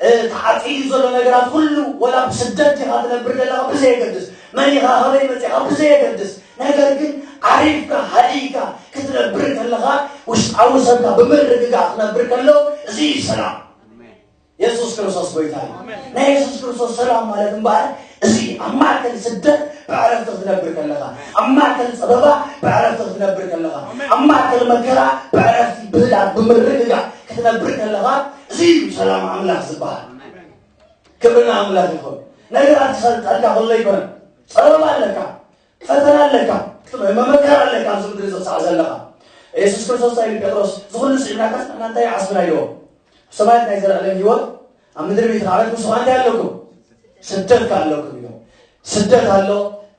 እ፣ ተዓጺዩ ዘሎ ነገራት ኩሉ፣ ወላ ብስደት ኢኻ ትነብር ዘለኻ፣ ብዘየገድስ፣ መን ኢኻ፣ ካበይ መጺኻ፣ ብዘየገድስ፣ ነገር ግን ዓሪፍካ፣ ሃዲእካ ክትነብር ከለኻ፣ ውሽጣዊ ሰብካ ብምርግጋእ ክነብር ከሎ፣ እዚ እዩ ሰላም። የሱስ ክርስቶስ ጎይታ እዩ። ናይ የሱስ ክርስቶስ ሰላም ማለት እምበኣር፣ እዚ ኣብ ማእከል ስደት ብዕረፍቲ ክትነብር ከለኻ፣ ኣብ ማእከል ጸበባ ብዕረፍቲ ክትነብር ከለኻ፣ ኣብ ማእከል መከራ ብዕረፍቲ፣ ብህድኣት፣ ብምርግጋእ ክትነብር ከለኻ፣ እዚ እዩ ሰላም ኣምላኽ ዝበሃል። ክብሪ ንኣምላኽ ይኹን። ነገራት ክሰልጠልካ ከሎ ኣይኮነን። ጸበባ ኣለካ፣ ፈተና ኣለካ፣ መመከራ ኣለካ ኣብዚ ምድሪ እዚ ክሳዕ ዘለኻ። የሱስ ክርስቶስ እንታይ ኢሉ ጴጥሮስ፣ "እዚ ኩሉ ስዒብናካስ ንሕና እንታይ ዓስብና?" ኢልዎ። ሰማያት ናይ ዘለኣለም ህይወት፣ ኣብ ምድሪ ቤት ራዕበት ምስኻ እንታይ ኣለኩም? ስደት ከ ኣለኩም ኢልዎ። ስደት ኣሎ፣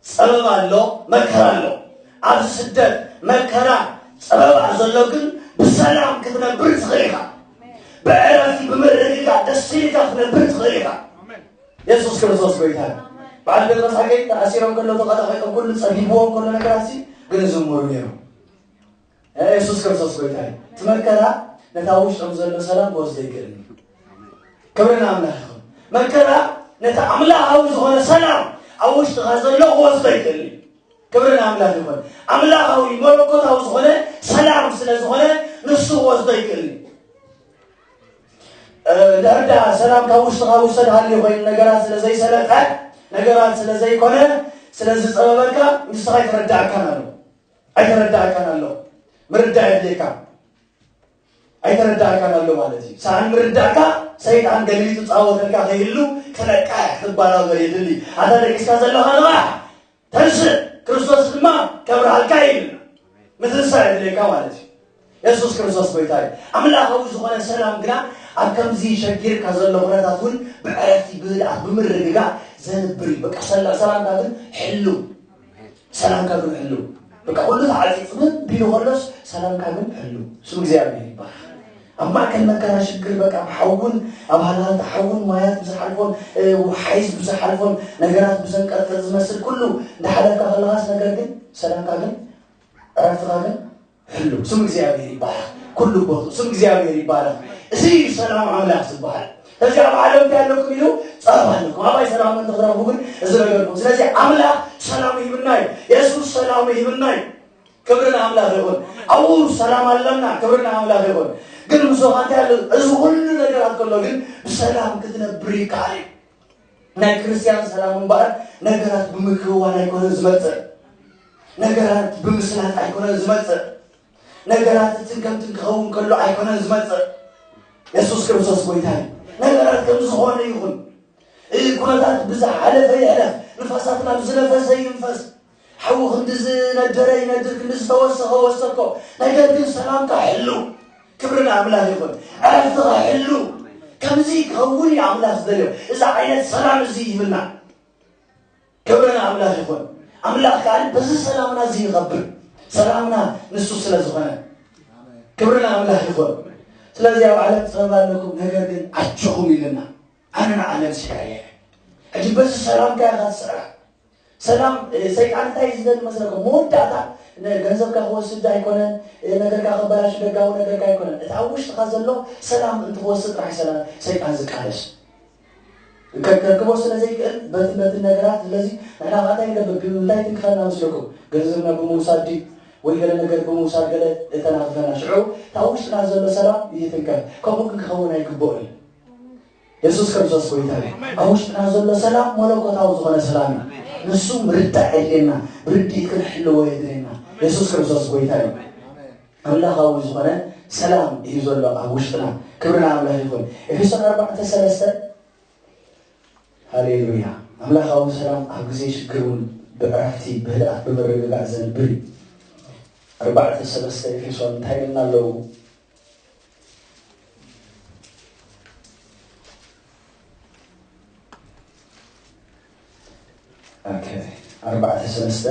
ጸበባ ኣሎ፣ መከራ ኣሎ። ኣብዚ ስደት፣ መከራ፣ ጸበባ ዘሎ ግን ብሰላም ክትነብር ትኽእል ኢኻ። ብዕረፍቲ፣ ብምርግጋእ፣ ደስ ኢልካ ክትነብር ትኽእል ኢኻ። የሱስ ክርስቶስ ጎይታ እዩ። በዓል ጴጥሮስ ሓቀይ ተኣሲሮም ከለዉ ተቐጣቒጦም ኩሉ ጸቢብዎም ከሎ ነገራት ሲ ግን ዝምሩ ነይሮም። እ፣ የሱስ ክርስቶስ ጎይታ እዩ። እቲ መከራ ነታ ውሽጦም ዘሎ ሰላም ክወስዶ ይክእል እዩ። ክብሪ ንኣምላኽ ይኹን። መከራ ነቲ ኣምላኻዊ ዝኾነ ሰላም ኣብ ውሽጥኻ ዘሎ ክወስዶ ይክእል እዩ። ክብሪ ንኣምላኽ ይኹን። ኣምላኻዊ መለኮታዊ ዝኾነ ሰላም ስለ ዝኾነ ንሱ ክወስዶ ይክእል እዩ። እ፣ እንድሕር ደኣ ሰላም ካብ ውሽጥኻ ውሰድ ሃልዩ ኮይኑ ነገራት ስለ ዘይሰለጠ፣ ነገራት ስለ ዘይኮነ፣ ስለ ዝጸበበካ ንስኻ ኣይተረዳእካን ኣሎ። ኣይተረዳእካን ኣሎ። ምርዳእ የድልየካ። ኣይተረዳእካን ኣሎ ማለት እዩ። ሰኣን ምርዳእካ ሰይጣን ገልቢጡ ጻወተልካ ከይህሉ ክነቃሕ ክትበራበር የድሊ። ኣታ ደቂስካ ዘለኻ ንቓሕ፣ ተንስእ፣ ክርስቶስ ድማ ከብርሃልካ እዩ። ምትንሳእ የድልየካ ማለት እዩ። የሱስ ክርስቶስ ጎይታ እዩ። ኣምላኻዊ ዝኾነ ሰላም ግና ኣብ ከምዚ ሸጊርካ ዘሎ ኩነታት እውን ብዕረፍቲ፣ ብህድኣት፣ ብምርግጋእ ዘንብር እዩ። በቃ ሰላ-፣ ሰላምካ ግን ሕሉ። ሰላምካ ግን ሕሉ። በቃ ኩሉ ተዓጺጽ ምን ቢሉ ከሎስ ሰላምካ ግን ሕሉ። ስም እግዚኣብሔር ይባረክ። ኣብ ማእከል መከራ ሽግር በቃ ኣብ ሓውን ኣብ ሃልሃልታ ሓውን ማያት ብዝሓልፎን፣ እ፣ ሓይዝ ብዝሓልፎን ነገራት ብዘንቀጥቀጥ ዝመስል ኩሉ እንዳሓለፍካ ከለኻስ ነገር ግን ሰላምካ ግን ዕረፍትኻ ግን ሕሉ። ስም እግዚኣብሔር ይባረክ። ኩሉ ቦቱ ስም እግዚኣብሔር ይባረክ። እዚ እዩ ሰላም ኣምላኽ ዝበሃል። ስለዚ ኣብ ዓለም እንታይ ኣለኩም ኢሉ ጸበባ ኣለኩም። ኣባይ ሰላም እንተ ክትረኽቡ ግን እዚ ነገርኩም። ስለዚ ኣምላኽ ሰላም ይህብና እዩ። የሱስ ሰላም ይህብና እዩ። ክብሪ ንኣምላኽ ይኹን። ኣብኡ ሰላም ኣለና። ክብሪ ንኣምላኽ ይኹን። ግን ምስኻ እንታይ ኣሎ? እዚ ኩሉ ነገራት ከሎ ግን ብሰላም ክትነብር ይከኣል እዩ። ናይ ክርስትያን ሰላም እምበኣር ነገራት ብምክውዋን ኣይኮነን ዝመጽእ። ነገራት ብምስላጥ ኣይኮነን ዝመጽእ። ነገራት እትን ከምትን ክኸውን ከሎ ኣይኮነን ዝመጽእ። የሱስ ክርስቶስ ጎይታ እዩ። ነገራት ከም ዝኾነ ይኹን። እ፣ ኩነታት ብዝሓለፈ ይሕለፍ፣ ንፋሳት ናብ ዝነፈሰ ይንፈስ። ሓዊ ክንዲ ዝነደረ ይነድር፣ ክንዲ ዝተወሰኸ ወሰኮ። ነገር ግን ሰላምካ ሕሉ። ክብሪ ንኣምላኽ ይኹን። ዕረፍትኻ ሕሉ። ከምዚ ክኸውን እዩ ኣምላኽ ዝደልዮ። እዚ ዓይነት ሰላም እዚ ይህብና። ክብሪ ንኣምላኽ ይኹን። ኣምላኽ ከኣ በዚ ሰላምና እዚ ይኸብር። ሰላምና ንሱ ስለ ዝኾነ። ክብሪ ንኣምላኽ ይኹን። ስለዚ ኣብ ዓለም ጥበብ ኣለኩም፣ ነገር ግን ኣጆኹም ኢልና። ኣነ ንዓለም ስዒረ እየ። ሕጂ በዚ ሰላምካ ኢኻ ትስዕራ። ሰላም፣ እ፣ ሰይጣን እንታይ እዩ ዝደሊ መስለኩም? መወዳእታ ነ-፣ ገንዘብካ ክወስድ ኣይኮነን፣ እ፣ ነገርካ ክበላሽ ደጋዊ ነገርካ ኣይኮነን። እቲ ኣብ ውሽጥኻ ዘሎ ሰላም እንትወስድ ጥራሕ ሰላም ሰይጣን ዝቃለስ። ከ-፣ ከርክቦ ስለ ዘይክእል በቲ፣ በቲ ነገራት፣ ስለዚ ንሕና ከዓ እንታይ ንገብር? ብምንታይ ትንክፈና መስለኩም? ገንዘብና ብምውሳድ ድዩ? ወይ ገለ ነገር ብምውሳድ ገለ እተናኽፈና። ሽዑ፣ እታ ውሽጥና ዘሎ ሰላም ይትንከፍ። ከምኡ ክንክኸውን ኣይግብኦን እዩ። የሱስ ክርስቶስ ጎይታ እዩ። ኣብ ውሽጥና ዘሎ ሰላም መለኮታዊ ዝኾነ ሰላም እዩ። ንሱ ምርዳእ የድልየና፣ ብርድኢት ክንሕልዎ የድልየና። የሱስ ክርስቶስ ጎይታ እዩ። ኣምላኻዊ ዝኾነ ሰላም እዩ ዘሎ ኣብ ውሽጥና። ክብሪ ንኣምላኽ ይኹን። ኤፌሶን ኣርባዕተ ሰለስተ፣ ሃሌሉያ። ኣምላኻዊ ሰላም ኣብ ግዜ ሽግር እውን ብዕረፍቲ፣ ብህድኣት፣ ብምርግጋእ ዘንብር እዩ። ኣርባዕተ ሰለስተ ኤፌሶን እንታይ ኢልና ኣለዉ? ኦኬ። ኣርባዕተ ሰለስተ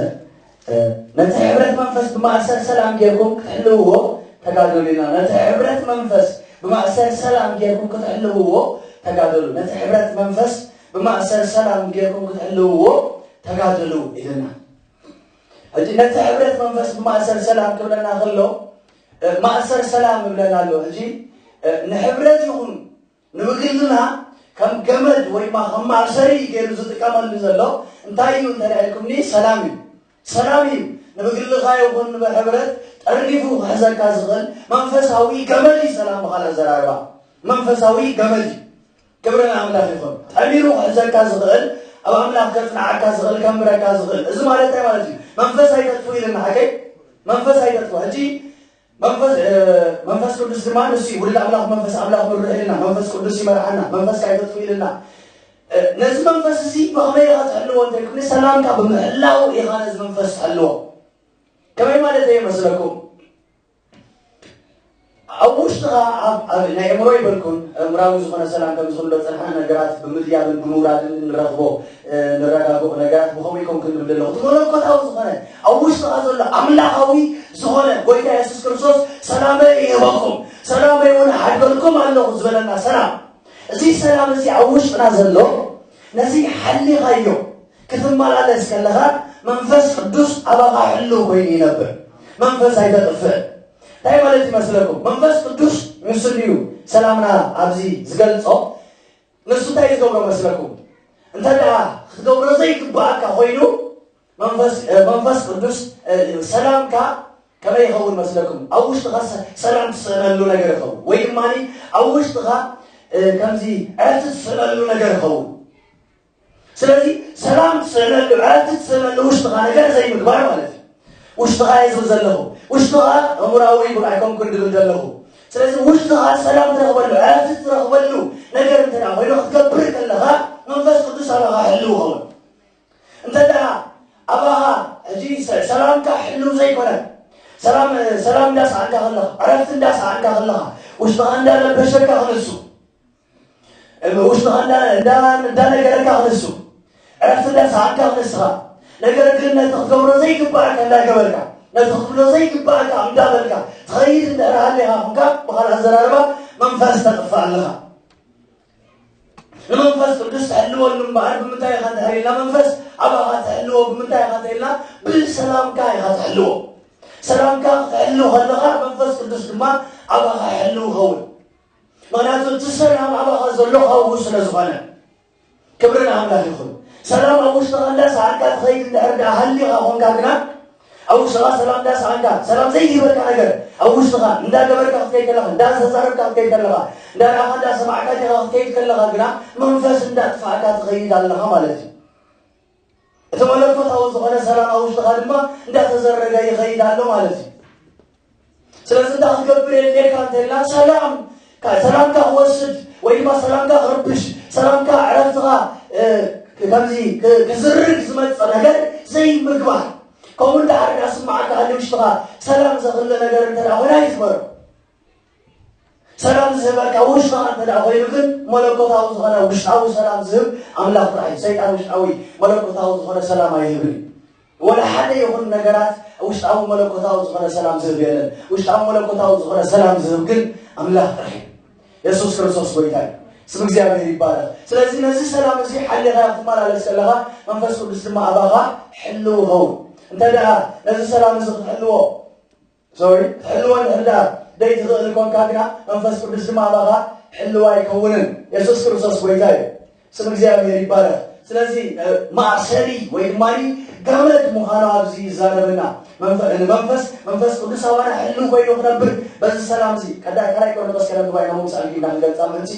ነቲ ሕብረት መንፈስ ብማእሰር ሰላም ጌርኩም ክትሕልውዎ ተጋደሉ ኢና። ነቲ ሕብረት መንፈስ ብማእሰር ሰላም ጌርኩም ክትሕልውዎ ተጋደሉ። ነቲ ሕብረት መንፈስ ብማእሰር ሰላም ጌርኩም ክትሕልውዎ ተጋደሉ ኢልና። ሕጂ ነቲ ሕብረት መንፈስ ብማእሰር ሰላም ክብለና ከሎ ማእሰር ሰላም ይብለና ኣሎ። ሕጂ ንሕብረት ይኹን ንብግልና ከም ገመድ ወይ ድማ ከም ማእሰሪ ገይሩ ዝጥቀመሉ ዘሎ እንታይ እዩ እንተልያ ኢልኩምኒ፣ ሰላም እዩ። ሰላም እዩ ንብግልኻ ይኹን ንብሕብረት ጠርኒፉ ክሕዘካ ዝኽእል መንፈሳዊ ገመድ እዩ ሰላም። ብኻልእ ኣዘራርባ መንፈሳዊ ገመድ እዩ። ክብሪ ንኣምላኽ ይኹን። ጠሚሩ ክሕዘካ ዝኽእል፣ ኣብ ኣምላኽ ከጽንዓካ ዝኽእል፣ ከንብረካ ዝኽእል። እዚ ማለት እንታይ ማለት እዩ? መንፈስ ኣይተጥፉ ኢልና ሓቀይ መንፈስ ኣይተጥፉ። ሕጂ መንፈስ መንፈስ ቅዱስ ድማ ንሱ ውሉድ ኣምላኽ መንፈስ ኣምላኽ ምርሕ ኢልና መንፈስ ቅዱስ ይመርሓና መንፈስ ካይተጥፉ ኢልና። ነዚ መንፈስ እዚ ብኸመይ ኢኻ ትሕልዎ እንተልኩኒ፣ ሰላምካ ብምሕላው ኢኻ ነዚ መንፈስ ትሕልዎ። ከመይ ማለት እየ መስለኩም? ኣብ ውሽጥኻ ናይ እምሮ ይበልኩን እምራዊ ዝኾነ ሰላም ከም ዝኽንዶ ጸንሓ ነገራት ብምድያብን ብምውራድን ንረኽቦ ንረጋግኦ ነገራት ብኸመይ ኮም ክንብል ኣለኹ? እቲ መለኮታዊ ዝኾነ ኣብ ውሽጥኻ ዘሎ ኣምላኻዊ ዝኾነ ጎይታ የሱስ ክርስቶስ ሰላመይ ይህበኩም ሰላመይ እውን ሓድገልኩም ኣለኹ ዝበለና ሰላም፣ እዚ ሰላም እዚ ኣብ ውሽጥና ዘሎ ነዚ ሓሊኻዮ ክትመላለስ ከለኻ መንፈስ ቅዱስ ኣባኻ ሕልው ኮይኑ ይነብር። መንፈስ ኣይተጥፍእ። እንታይ ማለት ይመስለኩም? መንፈስ ቅዱስ ንሱ ድዩ ሰላምና ኣብዚ ዝገልጾ? ንሱ እንታይ ዝገብሮ መስለኩም? እንተ ደኣ ክትገብሮ ዘይግባኣካ ኮይኑ መንፈስ መንፈስ ቅዱስ ሰላምካ ከመይ ይኸውን መስለኩም? ኣብ ውሽጥኻ ሰላም ትስእነሉ ነገር ይኸውን ወይ ድማ ኣብ ውሽጥኻ ከምዚ ዕረፍቲ ትስእነሉ ነገር ይኸውን። ስለዚ ሰላም ትስእነሉ ዕረፍቲ ትስእነሉ ውሽጥኻ ነገር ዘይምግባር ማለት እዩ። ውሽጥኻ እየ ዝብል ዘለኹ። ውሽጥኻ እምራዊ ኣይኮንኩን ድብል ዘለኹ። ስለዚ ውሽጥኻ ሰላም ትረኽበሉ ዕረፍቲ ትረኽበሉ ነገር እንተ ኮይኑ ክትገብር ከለኻ መንፈስ ቅዱስ ኣባኻ ሕልው ይኸውን። እንተ ደኣ ኣባኻ ሕጂ ሰላምካ ሕልው ዘይኮነ ሰላም ሰላም እንዳሰኣንካ ከለኻ ዕረፍቲ እንዳሰኣንካ ከለኻ ውሽጥኻ እንዳረበሸካ ክንሱ ውሽጥኻ እንዳነገረካ ክንሱ ዕረፍቲ እንዳሰኣንካ ክንስኻ ነገር ግን ነቲ ክትገብሮ ዘይግባኣካ እንዳገበርካ ነቲ ክትብሎ ዘይግባኣካ እንዳበልካ ትኸይድ እንድሕር ሃሊኻ ኩንካ ብኻልእ ኣዘራርባ መንፈስ ተጥፍእ ኣለኻ። ንመንፈስ ቅዱስ ትሕልወሉ እምበኣር ብምንታይ ኢኻ እንድሕር ኢልና መንፈስ ኣባኻ ትሕልዎ ብምንታይ ኢኻ እንተ ኢልና ብሰላምካ ኢኻ ትሕልዎ። ሰላምካ ክትሕልው ከለኻ መንፈስ ቅዱስ ድማ ኣባኻ ይሕልው ይኸውን። ምኽንያቱ እቲ ሰላም ኣባኻ ዘሎ ካብኡ ስለ ዝኾነ። ክብሪ ንኣምላኽ ይኹን። ሰላም ኣብ ውሽጥኻ እንዳሰኣንካ ትኸይድ እንድሕር ደኣ ሃሊኻ ኾንካ ግና ኣብ ውሽጥኻ ሰላም እንዳሰኣንካ ሰላም ዘይህበካ ነገር ኣብ ውሽጥኻ እንዳገበርካ ክትከይድ ከለኻ እንዳተዛረብካ ክትከይድ ከለኻ እንዳረኣኻ እንዳሰማዕካ ዲኻ ክትከይድ ከለኻ ግና መንፈስ እንዳጥፋእካ ትኸይድ ኣለኻ ማለት እዩ። እቲ መለኮታዊ ዝኾነ ሰላም ኣብ ውሽጥኻ ድማ እንዳተዘረገ ይኸይድ ኣሎ ማለት እዩ። ስለዚ እንታይ ክትገብር የድልየካ እንተልና ሰላም ሰላምካ ክወስድ ወይ ድማ ሰላምካ ክርብሽ ሰላምካ ዕረፍትኻ ከምዚ ክዝርግ ዝመፅእ ነገር ዘይምግባር። ከምኡ እንዳዓርጋ ስማዓካ ሃሊ ውሽጥኻ ሰላም ዘኽለ ነገር እንተ ኮይና ይግበሮ። ሰላም ዝህበካ ውሽጥኻ እንተ ኮይኑ ግን መለኮታዊ ዝኾነ ውሽጣዊ ሰላም ዝህብ ኣምላኽ ጥራሕ እዩ። ሰይጣን ውሽጣዊ መለኮታዊ ዝኾነ ሰላም ኣይህብን እዩ። ወላ ሓደ ይኹን ነገራት ውሽጣዊ መለኮታዊ ዝኾነ ሰላም ዝህብ የለን። ውሽጣዊ መለኮታዊ ዝኾነ ሰላም ዝህብ ግን ኣምላኽ ጥራሕ እዩ። የሱስ ክርስቶስ ጎይታ እዩ። ስም እግዚኣብሔር ይባረክ። ስለዚ ነዚ ሰላም እዚ ሓሊኻ ክትመላለስ ከለኻ መንፈስ ቅዱስ ድማ ኣባኻ ሕልው ይኸውን። እንተ ደኣ ነዚ ሰላም እዚ ክትሕልዎ ሶሪ ክትሕልዎ እንድሕር ደኣ ደይ ትኽእል ኮንካ ግና መንፈስ ቅዱስ ድማ ኣባኻ ሕልው ኣይከውንን። የሱስ ክርስቶስ ጎይታ እዩ። ስም እግዚኣብሔር ይባረክ። ስለዚ ማእሰሪ ወይ ድማ ገመድ ምዃኑ ኣብዚ ይዛረበና። ንመንፈስ መንፈስ ቅዱስ ኣባና ሕልው ኮይኑ ክነብር በዚ ሰላም እዚ ቀዳይ ካልኣይ ቆሮንቶስ ከነንብባ ኢና። ምምፃእ ጊና ክንገልፃ ምእንቲ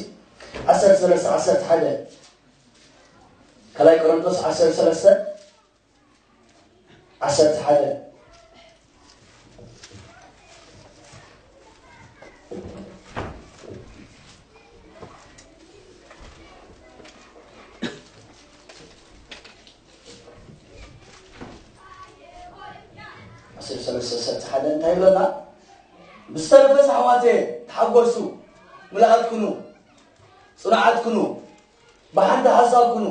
ዓሰርተ ሰለስተ ዓሰርተ ሓደ ካልኣይ ቆሮንቶስ ዓሰርተ ሰለስተ ዓሰርተ ሓደ ዓሰርተ ሰለስተ ዓሰርተ ሓደ እንታይ ይብለና? ብዝተረፈ ኣሕዋቴ ተሓጎሱ፣ ምልኣት ኩኑ፣ ጽኑዓት ኩኑ፣ ብሓንቲ ሓሳብ ኩኑ፣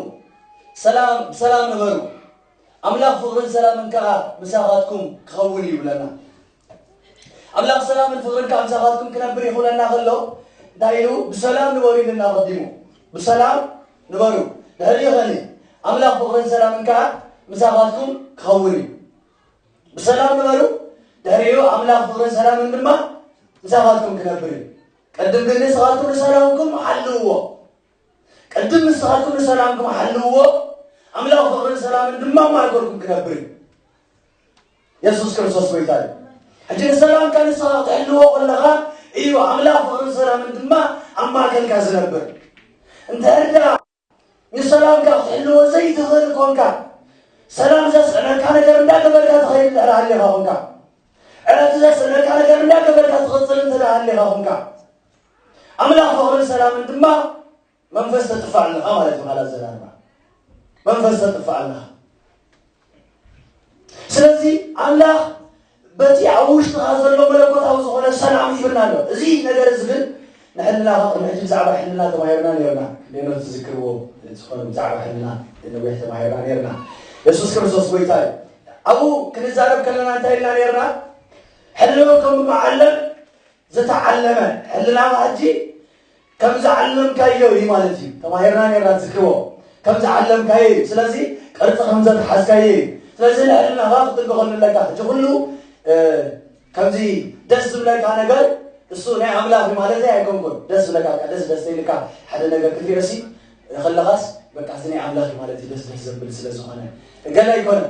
ሰላም ብሰላም ንበሩ። ኣምላኽ ፍቕርን ሰላምን ከኣ ምሳኻትኩም ክኸውን እዩ ይብለና። ኣምላኽ ሰላምን ፍቕርን ከኣ ምሳኻትኩም ክነብር እዩ ክብለና ከሎ እንታይ ኢሉ? ብሰላም ንበሩ ኢሉና ኣቐዲሙ። ብሰላም ንበሩ። ድሕሪኡ ኸኒ ኣምላኽ ፍቕርን ሰላምን ከኣ ምሳኻትኩም ክኸውን እዩ። ብሰላም ንበሩ። ድሕሪኡ ኣምላኽ ፍቕርን ሰላምን ድማ ምሳኻትኩም ክነብር እዩ። ቅድም ግን ንስኻትኩም ንሰላምኩም ሓልውዎ። ቅድም ንስኻትኩም ንሰላምኩም ሓልውዎ፣ ኣምላኽ ፍቕርን ሰላምን ድማ ኣብ ማእከልኩም ክነብር እዩ። የሱስ ክርስቶስ ጎይታ እዩ። ሕጂ ንሰላምካ ንስኻ ክትሕልዎ ከለኻ እዩ ኣምላኽ ፍቕርን ሰላምን ድማ ኣብ ማእከልካ ዝነብር። እንተ ደኣ ንሰላምካ ክትሕልዎ ዘይትኽእል ኮንካ፣ ሰላም ዘስዕነካ ነገር እንዳገበርካ ትኸይድ እንድሕር ሃሊኻ ኮንካ፣ ዕረፍቲ ዘስዕነካ ነገር እንዳገበርካ ትቕጽል እንተ ደኣ ሃሊኻ ኮንካ፣ ኣምላኽ ፍቕርን ሰላምን ድማ መንፈስ ተጥፍእ ኣለኻ ማለት እዩ። ካልእ ኣዘራርባ መንፈስ ተጥፍእ ኣለኻ። ስለዚ ኣምላኽ በቲ ኣብ ውሽጥኻ ዘሎ መለኮታዊ ዝኾነ ሰላም ሂብና ኣሎ። እዚ ነገር እዚ ግን ንሕልናኻ ቅድሚ ሕጂ ብዛዕባ ሕልና ተማሂርና ነርና። ክንደይ ትዝክርዎ ዝኾነ ብዛዕባ ሕልና ነዊሕ ተማሂርና ነርና። የሱስ ክርስቶስ ጎይታ እዩ። ኣብኡ ክንዛረብ ከለና እንታይ ኢልና ነርና? ሕልናኹም ከም መዓለም ዝተዓለመ፣ ሕልናኻ ሕጂ ከም ዝዓለምካዮ እዩ ማለት እዩ። ተማሂርና ነርና፣ ትዝክርዎ። ከም ዝዓለምካዮ እዩ። ስለዚ ቅርጺ ከም ዘትሓዝካዮ እዩ። ስለዚ ንሕልናኻ ክትጥንቀቐሉ ኣለካ። ሕጂ ኩሉ፣ እ፣ ከምዚ ደስ ዝብለካ ነገር እሱ ናይ ኣምላኽ እዩ ማለት ኣይኮንኩን። ደስ ዝብለካ፣ በቃ ደስ ደስ ኢልካ ሓደ ነገር ክትሪኦ ሲ ከለኻስ፣ በቃ እዚ ናይ ኣምላኽ እዩ ማለት እዩ፣ ደስ ደስ ዘብል ስለ ዝኾነ። ገለ ኣይኮነን።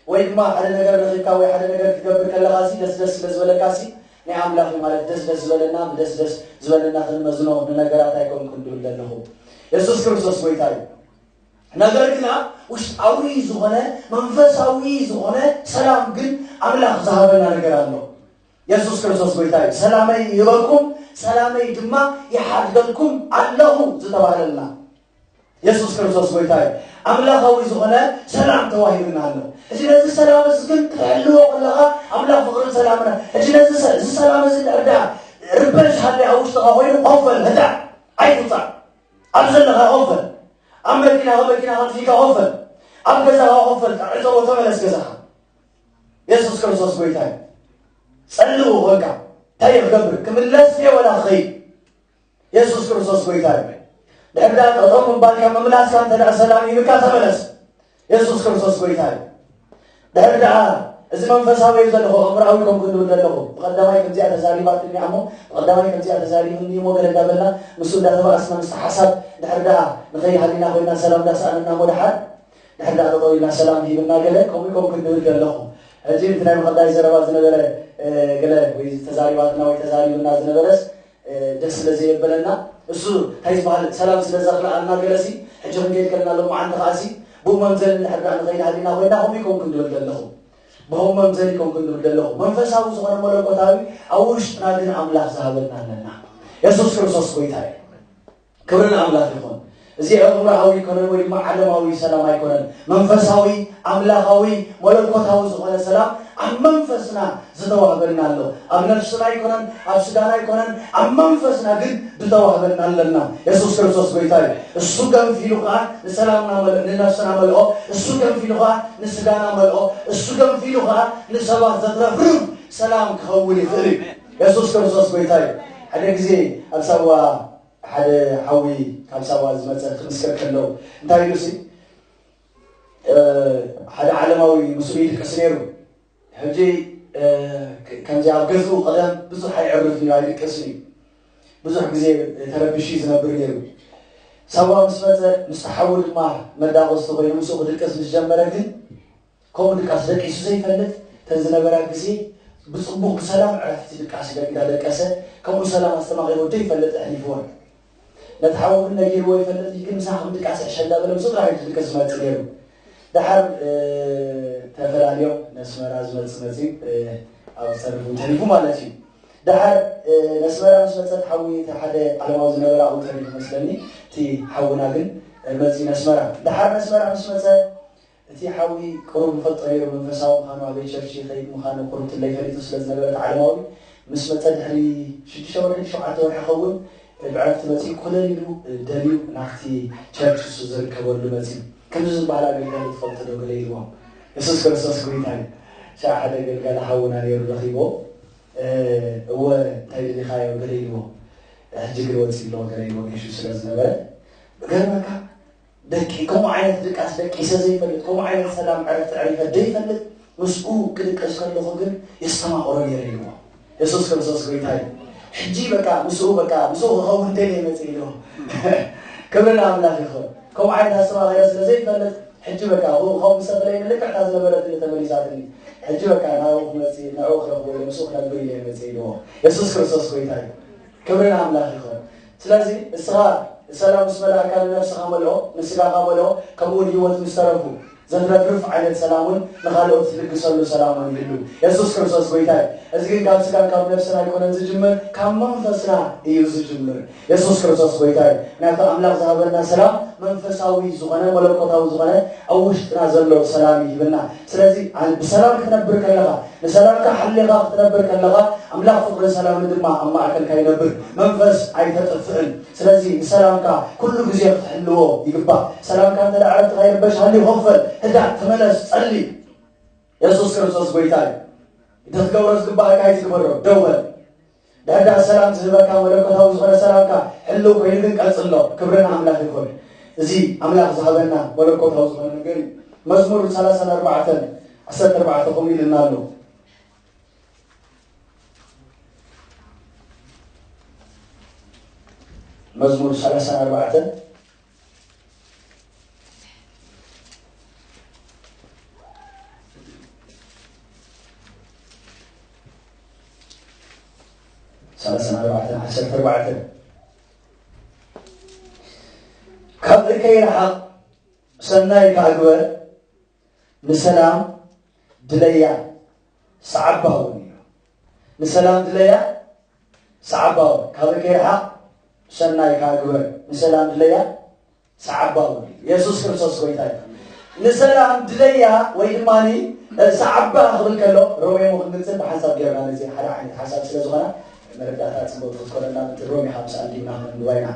ወይ ድማ ሓደ ነገር ረኺብካ ወይ ሓደ ነገር ክትገብር ከለኻ ሲ ደስ ደስ ስለ ዝበለካ ሲ ናይ ኣምላኽ እዩ ማለት ደስ ደስ ዝበለና፣ ብደስ ደስ ዝበለና ክንመዝኖ ንነገራት ኣይኮንኩን ድብል ዘለኹ። የሱስ ክርስቶስ ጎይታ እዩ። ነገር ግና ውሽጣዊ ዝኾነ መንፈሳዊ ዝኾነ ሰላም ግን ኣምላኽ ዝሃበና ነገር ኣሎ። የሱስ ክርስቶስ ጎይታ እዩ። "ሰላመይ ይህበኩም፣ ሰላመይ ድማ ይሓድገልኩም ኣለኹ" ዝተባህለልና። የሱስ ክርስቶስ ጎይታ እዩ። ኣምላኻዊ ዝኾነ ሰላም ተዋሂብና ኣሎ። ሕጂ ነዚ ሰላም እዚ ግን ክትሕልዎ ከለኻ ኣምላኽ ፍቕርን ሰላምን፣ ሕጂ ነዚ ሰ-፣ እዚ ሰላም እዚ እንድሕር ደኣ ርበሽ ሃልዩ ኣብ ውሽጥኻ ኮይኑ ኮፍ በል፣ ህዳእ፣ ኣይትውጻእ። ኣብ ዘለኻ ኮፍ በል። ኣብ መኪና፣ መኪና ከጥፊእካ ኮፍ በል። ኣብ ገዛኻ ኮፍ በል። ዕጸዎ፣ ተመለስ ገዛኻ። የሱስ ክርስቶስ ጎይታ እዩ። ጸልኡ ኮንካ እንታይ እዩ ክገብር? ክምለስ ድየ ወላ ክኸይድ? የሱስ ክርስቶስ ጎይታ እዩ። ድሕር ደኣ ጠጠው ምባልካ ምምላስካ እንተ ደኣ ሰላም ይብካ ተመለስ። የሱስ ክርስቶስ ጎይታ እዩ። ድሕር ደኣ እዚ መንፈሳዊ እዩ ዘለኹ፣ ኣእምሮኣዊ ኮንኩ ዝብል ዘለኹ፣ ብቐዳማይ ከምዚኣ ተዛሪባትኒ እሞ፣ ብቐዳማይ ከምዚኣ ተዛሪብኒ እሞ ገለ እንዳበልና ምስኡ እንዳተባኣስና ምስቲ ሓሳብ ድሕር ደኣ ንኸይድ ሃሊና ኮይና ሰላም እንዳሰኣንና እሞ ደሓር ድሕር ደኣ ጠጠው ኢልና ሰላም ሂብና ገለ ከምኡ ኮንኩ ዝብል ዘለኹ። ሕጂ እቲ ናይ ብቐዳይ ዘረባ ዝነበረ፣ እ፣ ገለ ወይ ተዛሪባትና ወይ ተዛሪብና ዝነበረስ እ፣ ደስ ስለ ዘየበለና፣ እሱ እንታይ ዝበሃል ሰላም ስለ ዘኽልኣልና ገለሲ፣ ሕጂ ክንከይድ ከለና ሎማዓንቲ ከኣሲ፣ ብኡ መምዘኒ እንድሕር ደኣ ንኸይድ ሃሊና ኮይና፣ ከምኡ ይኮንኩን ድብል ዘለኹ። ብኸምኡ መምዘኒ ይኮንኩን ድብል ዘለኹ። መንፈሳዊ ዝኾነ መለኮታዊ ኣብ ውሽጥና ግን ኣምላኽ ዝሃበና ኣለና። የሱስ ክርስቶስ ጎይታ እዩ። ክብሪ ንኣምላኽ ይኹን። እዚ ኣእምሮኣዊ ኣይኮነን ወይ ድማ ዓለማዊ ሰላም ኣይኮነን። መንፈሳዊ፣ ኣምላኻዊ፣ መለኮታዊ ዝኾነ ሰላም ኣብ መንፈስና ዝተዋህበና ኣሎ። ኣብ ነፍስና ኣይኮነን፣ ኣብ ስጋና ኣይኮነን፣ ኣብ መንፈስና ግን ዝተዋህበና ኣለና። የሱስ ክርስቶስ ጎይታ እዩ። እሱ ገንፊሉ ከኣ ንሰላምና መልኦ፣ ንነፍስና መልኦ። እሱ ገንፊሉ ከኣ ንስጋና መልኦ። እሱ ገንፊሉ ከኣ ንሰባት ዘትረፍርፍ ሰላም ክኸውን ይኽእል እዩ። የሱስ ክርስቶስ ጎይታ እዩ። ሓደ ግዜ ኣብ ሳዋ ሓደ ሓዊ ካብ ሳዋ ዝመጸ ክምስክር ከሎ እንታይ ኢሉ ሲ፣ እ፣ ሓደ ዓለማዊ ምስኡ ይድቅስ ነይሩ። ሕጂ፣ እ፣ ከ-፣ ከምዚ ኣብ ገዝኡ ቀደም ብዙሕ ኣይዕርፍን እዩ፣ ኣይድቅስን እዩ። ብዙሕ ግዜ ተረቢሹ እዩ ዝነብር ነይሩ። ሳዋ ምስ መጸ፣ ምስ ሓዉ ድማ መዳቕስቲ ኮይኑ ምስኡ ክድቅስ ምስ ጀመረ ግን ከምኡ ድቃስ ደቂሱ ዘይፈልጥ፣ እተን ዝነበራ ግዜ ብጽቡቕ ብሰላም ዕረፍቲ ድቃስ ኢለ እንዳደቀሰ፣ ከምኡ ሰላም ኣስተማቒሩ ዘይፈልጥ ኣሕሊፍወን። ነቲ ሓዉ ግን ነጊርዎ ይፈልጥ እዩ፣ ግን ምሳኻ ከም ድቃስ ዕሸ እንዳበለ ምስኡ ጥራሕ እዩ ድቅስ ዝመጽእ ነይሩ። ደሓር፣ እ፣ ተፈላልዮም ነስመራ ዝመጽእ መጺኡ፣ እ፣ ኣብ ዝተርፍ እውን ተሪፉ ማለት እዩ። ደሓር፣ እ፣ ነስመራ ምስ መጸት ሓዊ እቲ ሓደ ዓለማዊ ዝነበረ ኣብኡ ተሪፉ መስለኒ፣ እቲ ሓውና ግን፣ እ፣ መጺኡ ነስመራ። ደሓር ነስመራ ምስ መጸ፣ እቲ ሓዊ ቅሩብ ይፈልጦ ነይሩ፣ መንፈሳዊ ምዃኑ፣ ኣበይ ቸርች ይኸይድ ምዃኑ ቅሩብ ትለይ ፈሊጡ ስለ ዝነበረ፣ እቲ ዓለማዊ ምስ መጸ ድሕሪ ሽዱሽተ ወርሒ፣ ሸውዓተ ወርሒ ኸውን፣ ብዕረፍቲ መጺኡ፣ ኮለል ኢሉ ደልዩ ናብቲ ቸርች እሱ ዝርከበሉ መጺኡ። ከምዚ ዝበሃል ኣገልጋሊ ትፈልጡ ዶ? ገለ ኢልዎም። የሱስ ክርስቶስ ጎይታ እዩ። ሻዕ ሓደ ገልጋሊ ሓውና ነይሩ ረኺቦ፣ እ፣ እወ እንታይ ደሊኻዮ ገለ ኢልዎ፣ ሕጂ ግን ወፂእ ኣለዎ ገለ ኢልዎ ጌሹ ስለ ዝነበረ፣ ገርመካ ደቂ ከምኡ ዓይነት ድቃስ ደቂሰ ዘይፈልጥ፣ ከምኡ ዓይነት ሰላም ዕረፍቲ ዕሪፈ ዘይፈልጥ፣ ምስኡ ክድቅስ ከለኹ ግን የስተማቕሮ ነይረ ኢልዎ። የሱስ ክርስቶስ ጎይታ እዩ። ሕጂ በቃ ምስኡ በቃ ምስኡ ክኸውን እንተኢለ ይመፅእ ኢልዎ። ክብሪ ንኣምላኽ ይኹን። ከምኡ ዓይነት ኣስተማቒረ ስለ ዘይፈልጥ ሕጂ በቃ ከምኡ ምስ ተፈለየ ልክዕ እታ ዝነበረትኒ ተመሊሳትኒ። ሕጂ በቃ ናብኡ ክመፅእ፣ ንዕኡ ክረኽቦ ኢለ ምስኡ ክነብር ኢለ ይመፅእ ኢልዎ። የሱስ ክርስቶስ ጎይታ እዩ። ክብሪ ንኣምላኽ ይኹን። ስለዚ እስኻ ሰላም ምስ መላእካ ንነፍስኻ መልኦ፣ ንስጋኻ መልኦ፣ ከምኡ እውን ህይወት ምስ ተረፉ ዘትረፍርፍ ዓይነት ሰላም እውን ንኻልኦት ትልግሰሉ ሰላም እውን ይህሉ። የሱስ ክርስቶስ ጎይታ እዩ። እዚ ግን ካብ ስጋን ካብ ነፍስን ኣይኮነን ዝጅምር፣ ካብ መንፈስና እዩ ዝጅምር። የሱስ ክርስቶስ ጎይታ እዩ። ምክንያቱ ኣምላኽ ዝሃበና ሰላም መንፈሳዊ ዝኾነ፣ መለኮታዊ ዝኾነ፣ ኣብ ውሽጥና ዘሎ ሰላም ይህብና። ስለዚ ኣ-፣ ብሰላም ክትነብር ከለኻ፣ ንሰላምካ ሓሊኻ ክትነብር ከለኻ፣ ኣምላኽ ፍቕርን ሰላምን ድማ ኣብ ማእከልካ ይነብር። መንፈስ ኣይተጥፍእን። ስለዚ ንሰላምካ ኩሉ ግዜ ክትሕልዎ ይግባእ። ሰላምካ እንተ ደኣ ዕረፍትኻ ይርበሽ፣ ሃልዩ ኮፍ በል፣ ህዳእ፣ ተመለስ፣ ጸሊ። የሱስ ክርስቶስ ጎይታ እዩ። እቲ ክትገብሮ ዝግባእካ እዩ ትግበሮ። ደው በል። ድሕር ደኣ ሰላም ዝህበካ መለኮታዊ ዝኾነ ሰላምካ ሕልው ኮይኑ ግን ቀጽሎ። ክብሪ ንኣምላኽ ይኹን። እዚ ኣምላኽ ዝሃበና መለኮታዊ ዝኾነ ነገር እዩ። መዝሙር ሰላሳን ኣርባዕተን ዓሰርተ ኣርባዕተ ከምኡ ኢሉና ኣሎ። መዝሙር ሰላሳን ኣርባዕተን ሰላሳን ኣርባዕተን ዓሰርተ ኣርባዕተ፣ ካብ እከይ ርሓቕ፣ ሰናይ ከኣ ግበር፣ ንሰላም ድለያ፣ ሰዓባ እውን እዩ። ንሰላም ድለያ፣ ሰዓባ እውን። ካብ እከይ ርሓቕ፣ ሰናይ ከኣ ግበር፣ ንሰላም ድለያ፣ ሰዓባ እውን እዩ። የሱስ ክርስቶስ ጎይታ እዩ። ንሰላም ድለያ ወይ ድማ ሰዓባ ክብል ከሎ፣ ሮሜ እውን ክንጽል ብሓንሳብ ጌርና ነዚ ሓደ ዓይነት ሓሳብ ስለ ዝኾነ፣ መረዳእታ ጽቡቕ ክትኮነና፣ እቲ ሮሜ ካብ ሰኣል ዲና ክንብባ ኢና።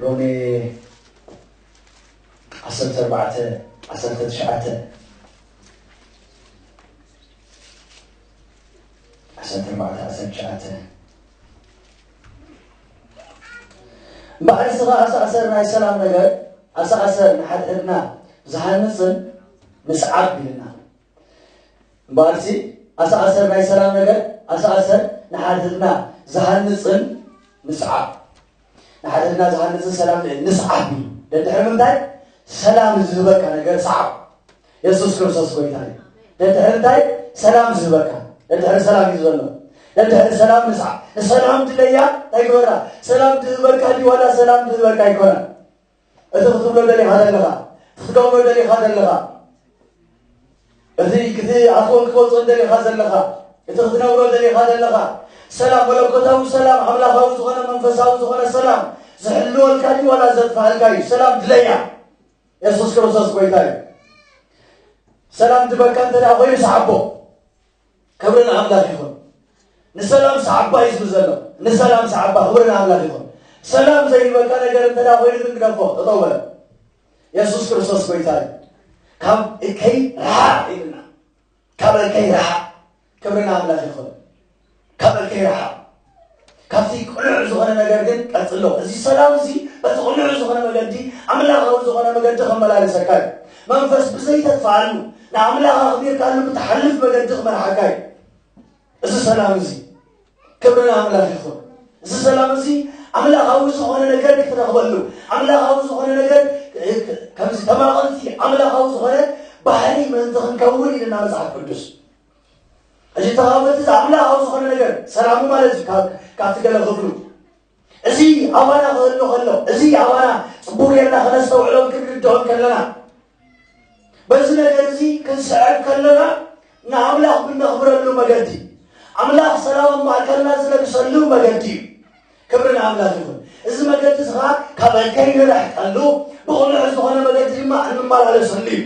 ሮሜ ዓሰርተ ኣርባዕተ፣ ዓሰርተ ትሽዓተ፣ ዓሰርተ ኣርባዕተ፣ ዓሰርተ ትሽዓተ። እምበኣር ንስኻ ኣሳእሰር ናይ ሰላም ነገር፣ ኣሳእሰር ንሓድሕድና ዝሃንጽን ንስዓብ ኢልና። እምበኣርሲ ኣሳእሰር ናይ ሰላም ነገር፣ ኣሳእሰር ንሓድሕድና ዝሃንጽን ንስዓብ። ንሓድሕድና ዝሃንጽን ሰላም ንስዓብ እዩ። ደድሕሪ ምንታይ? ሰላም ዝህበካ ነገር ስዓብ። የሱስ ክርስቶስ ጎይታ እዩ። ደድሕሪ እንታይ? ሰላም ዝህበካ። ደድሕሪ ሰላም እዩ ዘሎ። ደድሕሪ ሰላም ንስዓብ። ንሰላም ድለያ እንታይ ግበራ? ሰላም ድህበካ ድዩ ዋላ ሰላም ድህበካ ኣይኮነን። እቲ ክትብሎ ደሊኻ ዘለኻ፣ እቲ ክትገብሮ ደሊኻ ዘለኻ፣ እቲ ክትኣትዎን ክትወፅኦን ደሊኻ ዘለኻ፣ እቲ ክትነብሮ ደሊኻ ዘለኻ፣ ሰላም፣ መለኮታዊ ሰላም፣ ኣምላኻዊ ዝኾነ መንፈሳዊ ዝኾነ ሰላም ዝሕልወልካ ድዩ ዋላ ዘጥፍኣልካ እዩ? ሰላም ድለያ። የሱስ ክርስቶስ ጎይታ እዩ። ሰላም ድበካ እንተ ደኣ ኮይኑ ሰዓቦ። ክብሪ ንኣምላኽ ይኹን። ንሰላም ሰዓባ እዩ ዝብል ዘሎ። ንሰላም ሰዓባ፣ ክብሪ ንኣምላኽ ይኹን። ሰላም ዘይህበካ ነገር እንተ ደኣ ኮይኑ ግን ግደፎ፣ ጠጠው በል። የሱስ ክርስቶስ ጎይታ እዩ። ካብ እከይ ርሓቕ ኢልና። ካብ እከይ ርሓቕ። ክብሪ ንኣምላኽ ይኹን። ካብ እከይ ርሓቕ። ካብቲ ቅኑዕ ዝኾነ ነገር ግን ቀጽሎ። እዚ ሰላም እዚ በቲ ቅኑዕ ዝኾነ መገዲ፣ ኣምላኻዊ ዝኾነ መገዲ ከመላልሰካ እዩ። መንፈስ ብዘይተጥፍኣሉ፣ ንኣምላኽ ኣኽቢርካሉ ብትሓልፍ መገዲ ክመርሓካ እዩ። እዚ ሰላም እዚ ክብሪ ንኣምላኽ ይኹን። እዚ ሰላም እዚ ኣምላኻዊ ዝኾነ ነገር ክትረኽበሉ፣ ኣምላኻዊ ዝኾነ ነገር፣ ከምዚ ተማቐልቲ ኣምላኻዊ ዝኾነ ባህሪ ምእንቲ ክንከውን ኢልና መጽሓፍ ቅዱስ። ሕጂ ተኻፈቲ ኣምላኻዊ ዝኾነ ነገር ሰላሙ ማለት እዩ። ካብ፣ ካብቲ ገለ ክፍሉ እዚ ኣባና ክህሉ ከሎ፣ እዚ ኣባና ጽቡቕ ጌርና ከነስተውዕሎን ክንርድኦን ከለና፣ በዚ ነገር እዚ ክንስዕብ ከለና፣ ንኣምላኽ ብነኽብረሉ መገዲ፣ ኣምላኽ ሰላም ኣብ ማእከልና ዝነግሰሉ መገዲ እዩ። ክብሪ ንኣምላኽ ይኹን። እዚ መገዲ እዚ ኸኣ ካብ ከይንርሕቀሉ፣ ብቕኑዕ ዝኾነ መገዲ ድማ እንመላለሰሉ እዩ።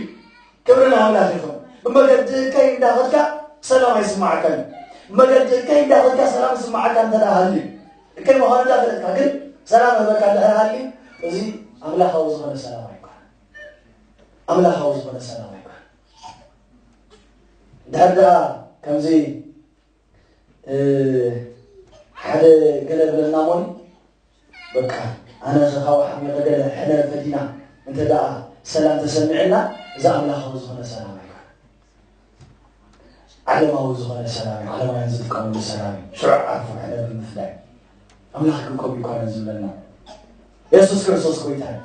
ክብሪ ንኣምላኽ ይኹን። ብመገዲ እከይ እንዳኸድካ ሰላም ኣይስማዓካን። ብመገዲ እከይ እንዳኸድካ ሰላም ይስማዓካ እንተ ደኣ ሃልዩ፣ እከይ ምዃኑ እንዳፈለጥካ ግን ሰላም ህበካ እንድሕር ሃልዩ፣ እዚ ኣምላኻዊ ዝኾነ ሰላም ኣይኮነን። ኣምላኻዊ ዝኾነ ሰላም ኣይኮነን። ድሕር ደኣ ከምዚ ሓደ ገለ ብለና ሞኒ በቃ ኣነ ኸኻው ሓሚቐ ገለ ሕነ ፈዲና እንተ ደኣ ሰላም ተሰሚዕና፣ እዚ ኣምላኻዊ ዝኾነ ሰላም ኣይኮነ፣ ዓለማዊ ዝኾነ ሰላም እዩ። ዓለማውያን ዝጥቀምሉ ሰላም እዩ። ሽዑ ዓርፉ ሕነ ብምፍዳይ። ኣምላኽ ግን ከምኡ ይኮነን ዝብለና። የሱስ ክርስቶስ ጎይታ እዩ።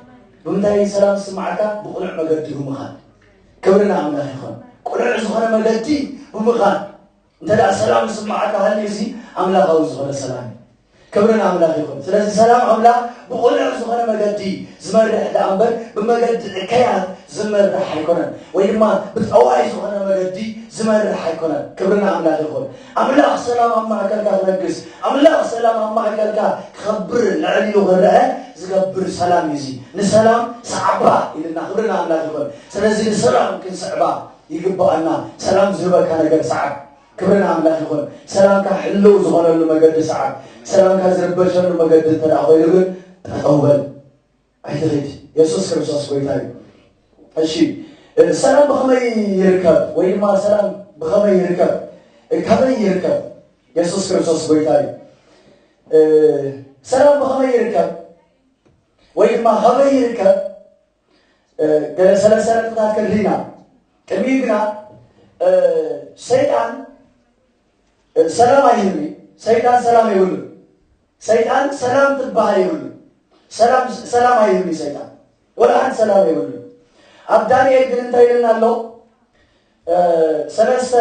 ብምንታይ ሰላም ዝስማዓካ? ብቕኑዕ መገዲ ብምኻድ። ክብሪ ንኣምላኽ ይኹን። ቅኑዕ ዝኾነ መገዲ ብምኻድ እንተ ደኣ ሰላም ዝስማዓካ ሃልዩ፣ እዚ ኣምላኻዊ ዝኾነ ሰላም እዩ። ክብሪ ንኣምላኽ ይኹን። ስለዚ ሰላም ኣምላኽ ብቕኑዕ ዝኾነ መገዲ ዝመርሕ ደኣ እምበር፣ ብመገዲ ዕከያት ዝመርሕ ኣይኮነን፣ ወይ ድማ ብጠዋይ ዝኾነ መገዲ ዝመርሕ ኣይኮነን። ክብሪ ንኣምላኽ ይኹን። ኣምላኽ ሰላም ኣብ ማእከልካ ክነግስ፣ ኣምላኽ ሰላም ኣብ ማእከልካ ክኸብር፣ ልዕል ኢሉ ክረአ ዝገብር ሰላም እዩ እዚ። ንሰላም ሰዓባ ኢልና፣ ክብሪ ንኣምላኽ ይኹን። ስለዚ ንሰላም ክንስዕባ ይግብኣና። ሰላም ዝህበካ ነገር ሰዓብ። ክብሪ ንኣምላኽ ይኹን። ሰላምካ ሕልው ዝኾነሉ መገዲ ሰዓብ። ሰላምካ ዝርበሸሉ መገዲ እንተ ደኣ ኮይኑ ግን ጠጠው በል። ኣይትኺድ። የሱስ ክርስቶስ ጎይታ እዩ። እሺ፣ እ፣ ሰላም ብኸመይ ይርከብ? ወይ ድማ ሰላም ብኸመይ ይርከብ? እ፣ ካበይ ይርከብ? የሱስ ክርስቶስ ጎይታ እዩ። እ፣ ሰላም ብኸመይ ይርከብ? ወይ ድማ ካበይ ይርከብ? እ፣ ገለ ሰለስተ ነጥብታት ክንርኢ ኢና። ቅድሚኡ ግና፣ እ፣ ሰይጣን፣ እ፣ ሰላም ኣይህብን እዩ። ሰይጣን ሰላም የብሉን። ሰይጣን ሰላም ትበሃል የብሉን። ሰላም፣ ሰላም ኣይህብን እዩ ሰይጣን። ወላ ሓንቲ ሰላም የብሉን። ኣብ ዳንኤል ግን እንታይ ኢልና ኣሎ? እ፣ ሰለስተ፣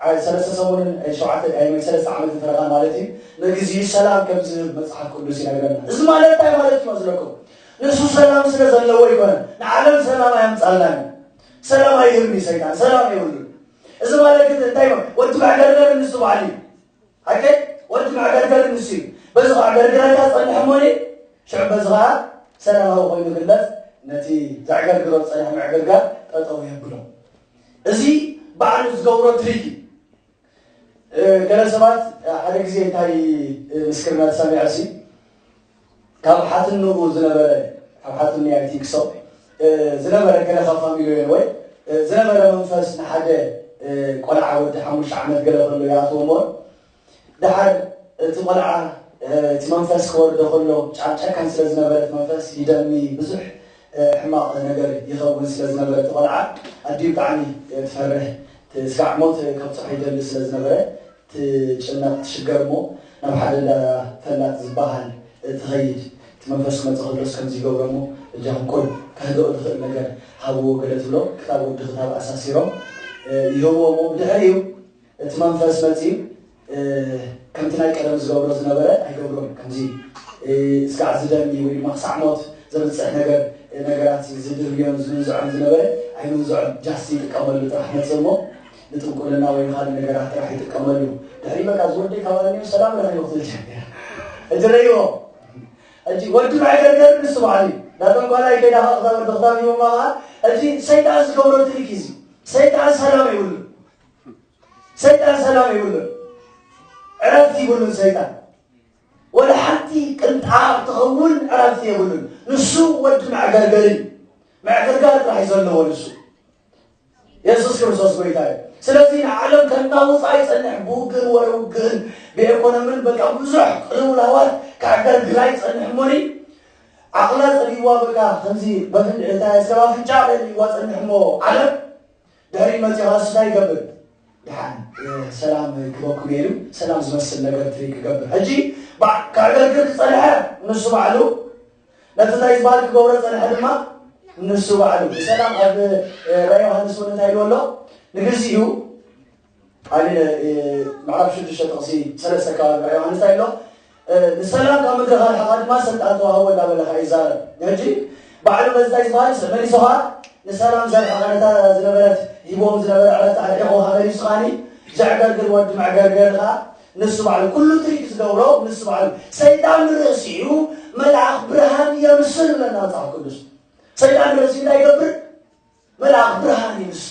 ኣይ፣ ሰለስተ ሰሙንን፣ ኣይ፣ ሸውዓተ፣ ኣይ፣ ሰለስተ ዓመትን ፈረቓን ማለት እዩ። ንግዚኡ ሰላም ከም ዝህብ መጽሓፍ ቅዱስ ይነግረና። እዚ ማለት እንታይ ማለት እዩ መስለኩም? ንሱ ሰላም ስለ ዘለዎ ይኮነ፣ ንዓለም ሰላም ኣየምጻልናን እዩ። ሰላም ኣይህብን እዩ ሰይጣን፣ ሰላም የብሉን። እዚ ማለት ግን እንታይ ማለት? ወዲ መዕገርገር ንሱ በዓል እዩ። ሓቀይ ወዲ መዕገርገር ንሱ እዩ። በዚ ከዕገርግረካ ጸንሕ እሞ እኔ፣ ሽዑ በዚ ኸዓ ሰላማዊ ኮይኑ ክግለጽ፣ ነቲ ዘዕገርግሮ ዝጸንሐ ምዕግርጋር ጠጠው የብሎ። እዚ ባዕሉ ዝገብሮ ትሪክ እዩ። እ፣ ገለ ሰባት፣ እ፣ ሓደ ግዜ እንታይ፣ እ፣ ምስክርና ተሰሚዐ ሲ፣ ካብ ሓትንኡ ዝነበረ፣ ካብ ሓትንኡ፣ I think so፣ እ፣ ዝነበረ ገለ ካብ ፋሚሊ ወይ፣ እ፣ ዝነበረ መንፈስ ንሓደ፣ እ፣ ቆልዓ ወዲ ሓሙሽተ ዓመት ገለ ከሎ ይኣትዎ እሞ፣ ደሓር እቲ ቆልዓ፣ እ፣ እቲ መንፈስ ክወርዶ ከሎ፣ ጫ-፣ ጨካን ስለ ዝነበረ እቲ መንፈስ ይደሚ፣ ብዙሕ፣ እ፣ ሕማቕ ነገር ይኸውን ስለ ዝነበረ እቲ ቆልዓ፣ ኣዲኡ ብጣዕሚ፣ እ፣ ትፈርሕ፣ ት-፣ ስጋዕ ሞት ከብጽሖ ይደሊ ስለ ዝነበረ፣ ትጭነቕ፣ ትሽገር እሞ ናብ ሓደ እንዳ ፈላጥ ዝበሃል፣ እ፣ ትኸይድ። እቲ መንፈስ ክመጽእ ከሎስ ከምዚ ይገብሮ እሞ፣ በጃኹም ቁሩብ ከህድኦ ዝኽእል ነገር ሃብዎ ገለ ትብሎ፣ ክታብ ወዲ ክታብ ኣሳሲሮም፣ እ፣ ይህብዎ እሞ፣ ብድሕሪኡ እቲ መንፈስ መጺኡ፣ እ፣ ከምቲ ናይ ቀደም ዝገብሮ ዝነበረ ኣይገብሮን። ከምዚ፣ እ፣ ስጋዕ ዝደሚ ወይ ድማ ክሳዕ ሞት ዘብጽሕ ነገር፣ እ፣ ነገራት ዝድርብዮን ዝምንዝዖን ዝነበረ ኣይምንዝዖን። ጃስት ይጥቀመሉ ጥራሕ መጽእ እሞ ንጥንቁልና ወይ ንኻልእ ነገራት ጥራሕ ይጥቀመሉ። ድሕሪ በቃ ዝወደይ ካብ ኣለኒ ሰላም ረኺቡ ክትብል ጀሚራ። ሕጂ ረእይዎ። ሕጂ ወዲ መዕገርገር ንሱ በዓል እዩ። ዳጠንቋላይ ከይዳ ከዓ ክታብ ወዲ ክታብ ይህቦማ ከዓ፣ ሕጂ ሰይጣን ዝገብሮ ትሪክ እዩ እዚ። ሰይጣን ሰላም የብሉን። ሰይጣን ሰላም የብሉን። ዕረፍቲ የብሉን ሰይጣን። ወላ ሓንቲ ቅንጣብ ትኸውን ዕረፍቲ የብሉን። ንሱ ወዲ መዕገርገሪ እዩ። መዕገርጋር ጥራሕ እዩ ዘለዎ ንሱ። የሱስ ክርስቶስ ጎይታ እዩ። ስለዚ ንዓለም ከናውጻ ይጸንሕ፣ ብውግእን ወረ ውግእን፣ ብኤኮኖምን በቃ ብዙሕ ቅልውላዋት ከዕገርግራ ይጸንሕ እሞኒ፣ ዓቕላ ጸቢብዋ በቃ ከምዚ በፍን-፣ እንታይ እስከ ባፍንጫ ለሊዋ ጸንሕ እሞ ዓለም፣ ድሕሪ መጺኡ ኻስ እንታይ ይገብር? ደሓን፣ እ፣ ሰላም ክበኩም ኢሉ ሰላም ዝመስል ነገር ትሪክ ክገብር። ሕጂ ባ-፣ ከዕገርግር ዝጸንሐ ንሱ ባዕሉ፣ ነቲ እንታይ ዝበሃል ክገብሮ ዝጸንሐ ድማ ንሱ ባዕሉ። ሰላም ኣብ፣ እ፣ ራእይ ዮሃንስ እውን እንታይ ኢልዎ ኣሎ? ንግዚኡ፣ ኣብ፣ እ፣ ምዕራፍ ሽዱሽተ ጥቕሲ ሰለስተ ከባቢ ራእይ ዮሃንስ እንታይ ኢሎ? እ፣ ንሰላም ካብ ምድሪ ከርሕቓ ድማ ስልጣን ተዋህቦ እንዳበለ ኸዓ ይዛረብ። ሕጂ ባዕሉ በዚ እንታይ ዝበሃል ሰብ መሊሱ ኸዓ ንሰላም ዘርሕቓ ነታ ዝነበረት ሂቦም ዝነበረ ዕረፍቲ ኣርሒቑ ኸዓ መሊሱ ኸዓኒ ዘዕገርግር ወዲ መዕገርገር ኸዓ ንሱ ባዕሉ ኩሉ ትሪክ ዝገብሮ ንሱ ባዕሉ። ሰይጣን ንርእሲኡ መልኣኽ ብርሃን የምስል ይብለና መጽሓፍ ቅዱስ። ሰይጣን ንርእሲኡ እንታይ ይገብር? መልኣኽ ብርሃን ይምስል።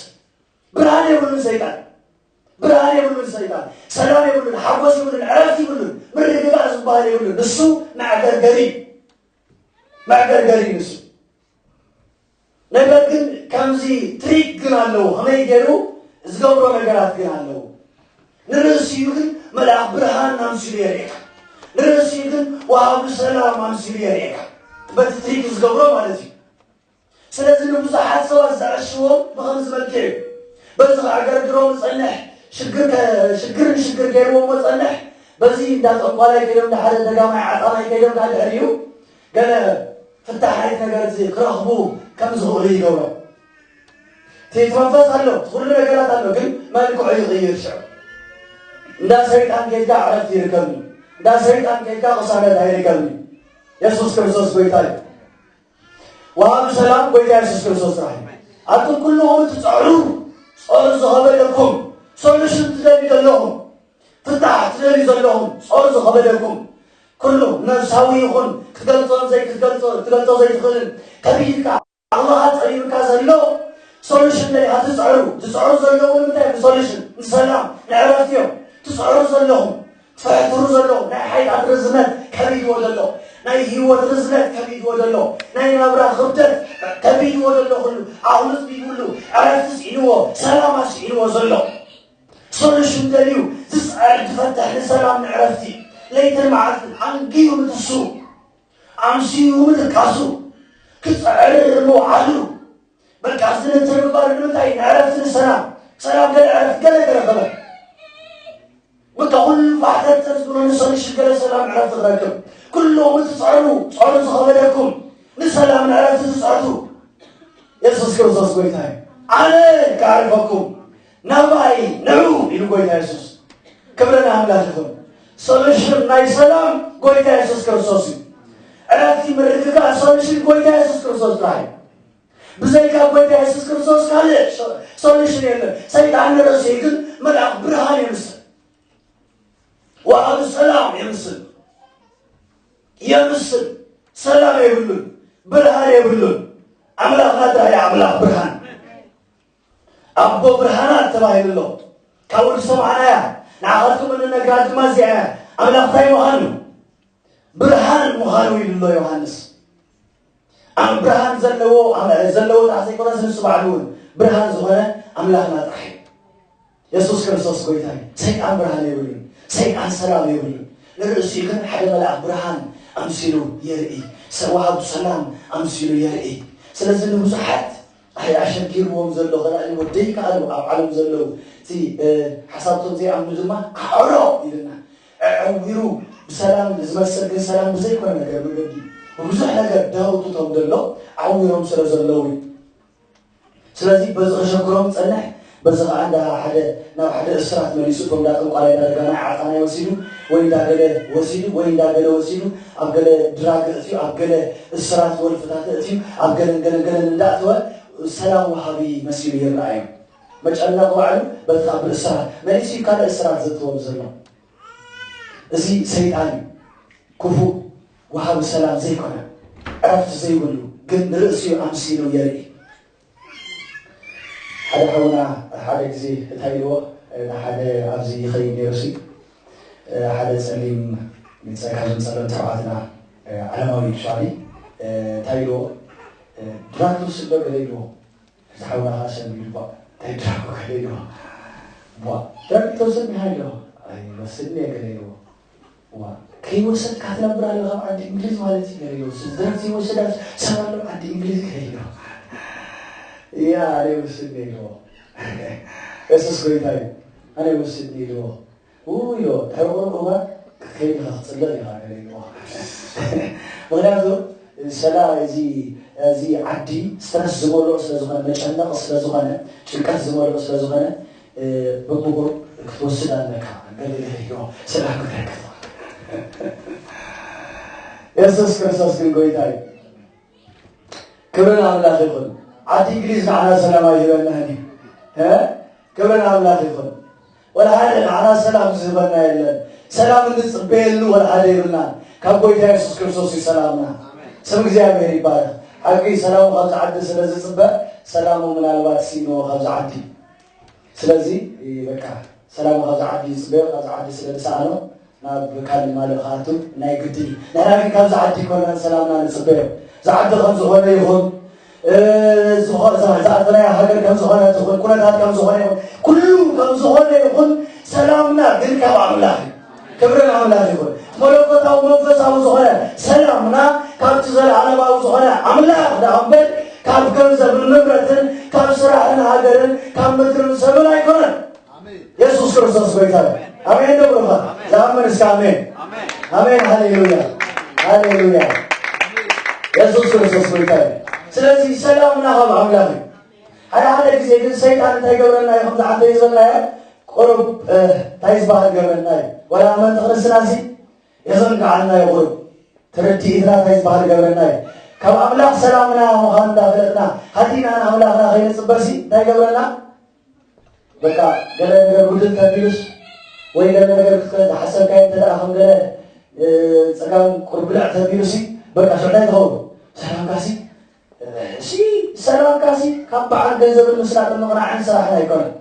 ብርሃን የብሉን ሰይጣን። ብርሃን የብሉን ሰይጣን። ሰላም የብሉን፣ ሓጎስ የብሉን፣ ዕረፍቲ የብሉን፣ ምርግጋእ ዝበሃል የብሉን። ንሱ መዕገርገሪ እዩ። መዕገርገሪ እዩ ንሱ። ነገር ግን ከምዚ ትሪክ ግን ኣለዎ። ከመይ ገይሩ? ዝገብሮ ነገራት ግን ኣለዉ። ንርእሲኡ ግን መልኣኽ ብርሃን ኣምሲሉ የርእየካ። ንርእሲኡ ግን ወሃቢ ሰላም ኣምሲሉ የርእየካ። በቲ ትሪክ ዝገብሮ ማለት እዩ። ስለዚ ንብዙሓት ሰባት ዘዕሽዎም ብኸምዚ መልክዕ እዩ። በዚ ከዕገርግሮም ዝጸንሕ ሽግር ከ- ሽግር ንሽግር ገይርዎም ዝጸንሕ በዚ እንዳ ጠንቋላይ ከይዶም እንዳ ሓደ ደጋማይ ዓጣማይ ከይዶም እንዳ ድሕሪኡ ገለ ፍታሕ ናይቲ ነገር እዚ ክረኽቡ ከም ዝኽእሉ ይገብሮም። እቲ መንፈስ ኣሎ፣ እቲ ኩሉ ነገራት ኣሎ፣ ግን መልክዑ ይቕይር። ሽዑ እንዳ ሰይጣን ከይድካ ዕረፍቲ ይርከብኒ፣ እንዳ ሰይጣን ከይድካ ቅሳነት ኣይርከብኒ። የሱስ ክርስቶስ ጎይታ እዩ። ወሃቢ ሰላም ጎይታ የሱስ ክርስቶስ ጥራሕ እዩ። ኣቱም ኩልኹም እትጸዕሩ ጾር ዝኸበደኩም፣ ሶሉሽን ትደልዩ ዘለኹም፣ ፍታሕ ትደልዩ ዘለኹም፣ ጾር ዝኸበደኩም ኩሉ ነፍሳዊ ይኹን ክትገልጾን ዘይክትገልጾ ክትገልጾ ዘይትኽእልን ከቢድካ ኣምላኻ ጸቢብካ ዘሎ ሶሉሽን ደሊኻ ትጽዕሩ። ትጽዕሩ ዘለኹም ንምንታይ እዮም? ንሶሉሽን፣ ንሰላም፣ ንዕረፍቲ እዮም ትጽዕሩ ዘለኹም። ትሕትሩ ዘለኹም ናይ ሓይታት ርዝነት ከቢድዎ ዘሎ፣ ናይ ህይወት ርዝነት ከቢድዎ ዘሎ፣ ናይ ናብራ ክብደት ከቢድዎ ዘሎ ኩሉ ኣቕልጥ ቢብሉ ዕረፍቲ ስዒንዎ፣ ሰላም ኣስዒንዎ ዘሎ ሶሉሽን ደልዩ ዝጽዕር ዝፈትሕ ንሰላም ንዕረፍቲ ለይትን መዓልትን ኣንጊዩ ምትሱ ኣምስዩ ምድቃሱ ክጽዕር ምውዓሉ በቃ እዚ ንትርግባር ንምንታይ ንዕረፍቲ ንሰላም ሰላም ገለ ዕረፍቲ ገለ ገለ ገለ በቃ ኩሉ ፋሕተት ዝብሎ ንሰሉሽን ገለ ሰላም ዕረፍቲ ክረክብ ኩሉ ምትጸዕሩ ጸዕሩ ዝኸበደኩም ንሰላም ንዕረፍቲ ትጸዕቱ የሱስ ክርስቶስ ጎይታ እዩ። ኣነ ከዕርፈኩም ናባይ ንዑ ኢሉ ጎይታ የሱስ። ክብሪ ንኣምላኽ ይኹን። ሶሉሽን ናይ ሰላም ጎይታ የሱስ ክርስቶስ እዩ። ዕረፍቲ ምርግጋእ ሶሉሽን ጎይታ የሱስ ክርስቶስ ጥራሕ እዩ። ብዘይካ ጎይታ የሱስ ክርስቶስ ካልእ ሶ- ሶሉሽን የለን። ሰይጣን ንርእሱ ግን መልኣኽ ብርሃን የምስል፣ ወሃቢ ሰላም የምስል፣ የምስል ሰላም የብሉን፣ ብርሃን የብሉን። ኣምላኽና ጥራሕ እዩ ኣምላኽ ብርሃን። ኣቦ ብርሃናት ተባሂሉ ኣሎ። ካብ ወዲ ሰማዕናያ ንዓኻትኩም እንነግራ ድማ እዚኣ እያ። ኣምላኽ እንታይ ምዃኑ? ብርሃን ምዃኑ ኢሉ ኣሎ ዮሃንስ። ኣብ ብርሃን ዘለዎ ኣም- ዘለዎ ጥራሕ ዘይኮነስ ንሱ ባዕሉ እውን ብርሃን ዝኾነ ኣምላኽና ጥራሕ እዩ። የሱስ ክርስቶስ ጎይታ እዩ። ሰይጣን ብርሃን የብሉን። ሰይጣን ሰላም የብሉን። ንርእሲኡ ግን ሓደ መልኣኽ ብርሃን ኣምሲሉ የርኢ። ሰ- ወሃቢ ሰላም ኣምሲሉ የርኢ። ስለዚ ንብዙሓት ኣይ ኣሸጊርዎም ዘሎ ኸላሊ ወደይ ከኣሉ ኣብ ዓለም ዘለዉ እቲ እ፣ ሓሳብቶም ዘይኣምኑ ድማ ኣዕሮ ኢልና ኣዕዊሩ ብሰላም ዝመስል ግን ሰላም ብዘይኮነ ነገር መገዲ ብብዙሕ ነገር ዳውጥቶም ዘሎ ዓዊሮም ስለ ዘለዉ እዩ። ስለዚ በዚ ከሸግሮም ጸንሕ በዚ ከዓ እንዳ ሓደ ናብ ሓደ እስራት መሊሱ እቶም እንዳ ጠንቋላይ እንዳ ደጋማይ ዓጣናይ ወሲዱ ወይ እንዳ ገለ ወሲዱ ወይ እንዳ ገለ ወሲዱ ኣብ ገለ ድራግ እትዩ ኣብ ገለ እስራት ወልፍታት እትዩ ኣብ ገለን ገለን ገለን እንዳእተወ ሰላም ወሃቢ መሲሉ ይረኣዮም። መጨነቕ ባዕሉ በቲ ካብ ብእስራት መሊሱ እዩ ካልእ እስራት ዘእትዎም ዘሎ። እዚ ሰይጣን እዩ። ክፉእ ወሃቢ ሰላም ዘይኮነ ዕረፍቲ ዘይብሉ ግን ንርእሲኡ ኣምሲሉ የርኢ። ሓደ ሓውና ሓደ ግዜ እንታይ ኢልዎ ንሓደ ኣብዚ ይኸይድ ነይሩ ሲ ሓደ ጸሊም ጸጋም ጸለምቲ ኣሕዋትና ዓለማዊ ሻሊ እንታይ ኢልዎ ድራግ ትወስድ ዶ ገለ ኢልዎ። እዚ ሓውና ከዓ ሰሚዑ ቧ እንታይ ድራግ ገለ ኢልዎ ቧ ድራግ ተወስድ ኒሃ ኢልዎ ኣይወስድን እየ ገለ ኢልዎ ዋ ከይወሰድካ ትነብር ኣለኻ ኣብ ዓዲ እንግሊዝ ማለት እዩ ገለ ኢልዎ ድራግ ዘይወሰዳ ሰብ ኣሎ ዓዲ እንግሊዝ ገለ ኢልዎ እያ ኣነ ይወስድ እየ ኢልዎ የሱስ ጎይታ እዩ ኣነ ይወስድ እየ ኢልዎ ውዮ ድሕሪ ቁሩብ እዋን ከይድኻ ክትፅለል ኢኻ ገለ ኢልዎ ምክንያቱ ሰላ እዚ እዚ ዓዲ ስትረስ ዝመልኦ ስለ ዝኾነ መጨነቕ ስለ ዝኾነ ጭንቀት ዝመልኦ ስለ ዝኾነ በብቁሩብ ክትወስድ ኣለካ ገለ ገለ ኢልዎ ሰላም ክትረክብ የሱስ ክርስቶስ ግን ጎይታ እዩ ክብሪ ንኣምላኽ ይኹን። ዓዲ እንግሊዝ ንዓና ሰላም ኣይህበናን እዩ። እ? ክብሪ ንኣምላኽ ይኹን። ወላ ሓደ ንዓና ሰላም ዝህበና የለን። ሰላም እንጽበየሉ ወላ ሓደ የብልናን። ካብ ጎይታ የሱስ ክርስቶስ እዩ ሰላምና። ስም እግዚኣብሔር ይባረኽ። ሓቂ ሰላሙ ካብዚ ዓዲ ስለ ዝጽበ ሰላሙ ምናልባት ስኢንዎ ካብዚ ዓዲ። ስለዚ በቃ ሰላሙ ካብዚ ዓዲ ይጽበዮ፣ ካብዚ ዓዲ ስለ ዝሰኣኖ ናብ ካልእ ማልእ ክኣቱ ናይ ግድን እዩ። ንሕና ግን ካብዚ ዓዲ ኣይኮናን ሰላምና ንጽበዮ። እዚ ዓዲ ከም ዝኾነ ይኹን፣ እ፣ ዝኾ-፣ ዛ-፣ ዝኣተናያ ሃገር ከም ዝኾነ ይኹን፣ ኩነታት ከም ዝኾነ ይኹን፣ ኩሉ ከም ዝኾነ ይኹን፣ ሰላምና ግን ካብ ኣምላኽ እዩ። ክብሪ ንኣምላኽ ይኹን። መለኮታዊ መንፈሳዊ ዝኾነ ሰላምና ካብቲ ዘለዓለማዊ ዝኾነ ኣምላኽ ደኣ እምበር ካብ ገንዘብን ንብረትን ካብ ስራሕን ሃገርን ካብ ምድርን ሰብን ኣይኮነን። የሱስ ክርስቶስ ጎይታ እዩ። ኣሜን ዶ ብሩኻ? ዝኣምን እስከ ኣሜን። ኣሜን። ሃሌሉያ። ሃሌሉያ። የሱስ ክርስቶስ ጎይታ እዩ። ስለዚ ሰላምና ካብ ኣምላኽ እዩ። ሓደ ሓደ ግዜ ግን ሰይጣን እንታይ ይገብረና እዩ? ከምዚ ዓንተ ይዘናዮ ቁሩብ፣ እ፣ እንታይ ዝበሃል ይገብረና እዩ? ዋላ ኣመንቲ ክርስትናሲ የዘንግዓልና እዩ ቁሩብ። ትርድኢትና እንታይ ዝበሃል ይገብረና እዩ? ካብ ኣምላኽ ሰላምና ምዃኑ እንዳፈለጥና፣ ሃዲና ንኣምላኽና ከይንጽበሲ እንታይ ይገብረና? በቃ ገለ ነገር ጉድል ተቢሉስ፣ ወይ ገለ ነገር ክትከ-፣ ዝሓሰብካዮ እንተ ደኣ ከም ገለ፣ እ፣ ጸጋም ቁርብልዕ ተቢሉሲ፣ በቃ ሽዑ እንታይ ትኸውን? ሰላምካሲ፣ እ፣ እሺ፣ ሰላምካሲ ካብ በዓል ገንዘብን ምስላጥን ምቕናዕን ስራሕና ኣይኮነን።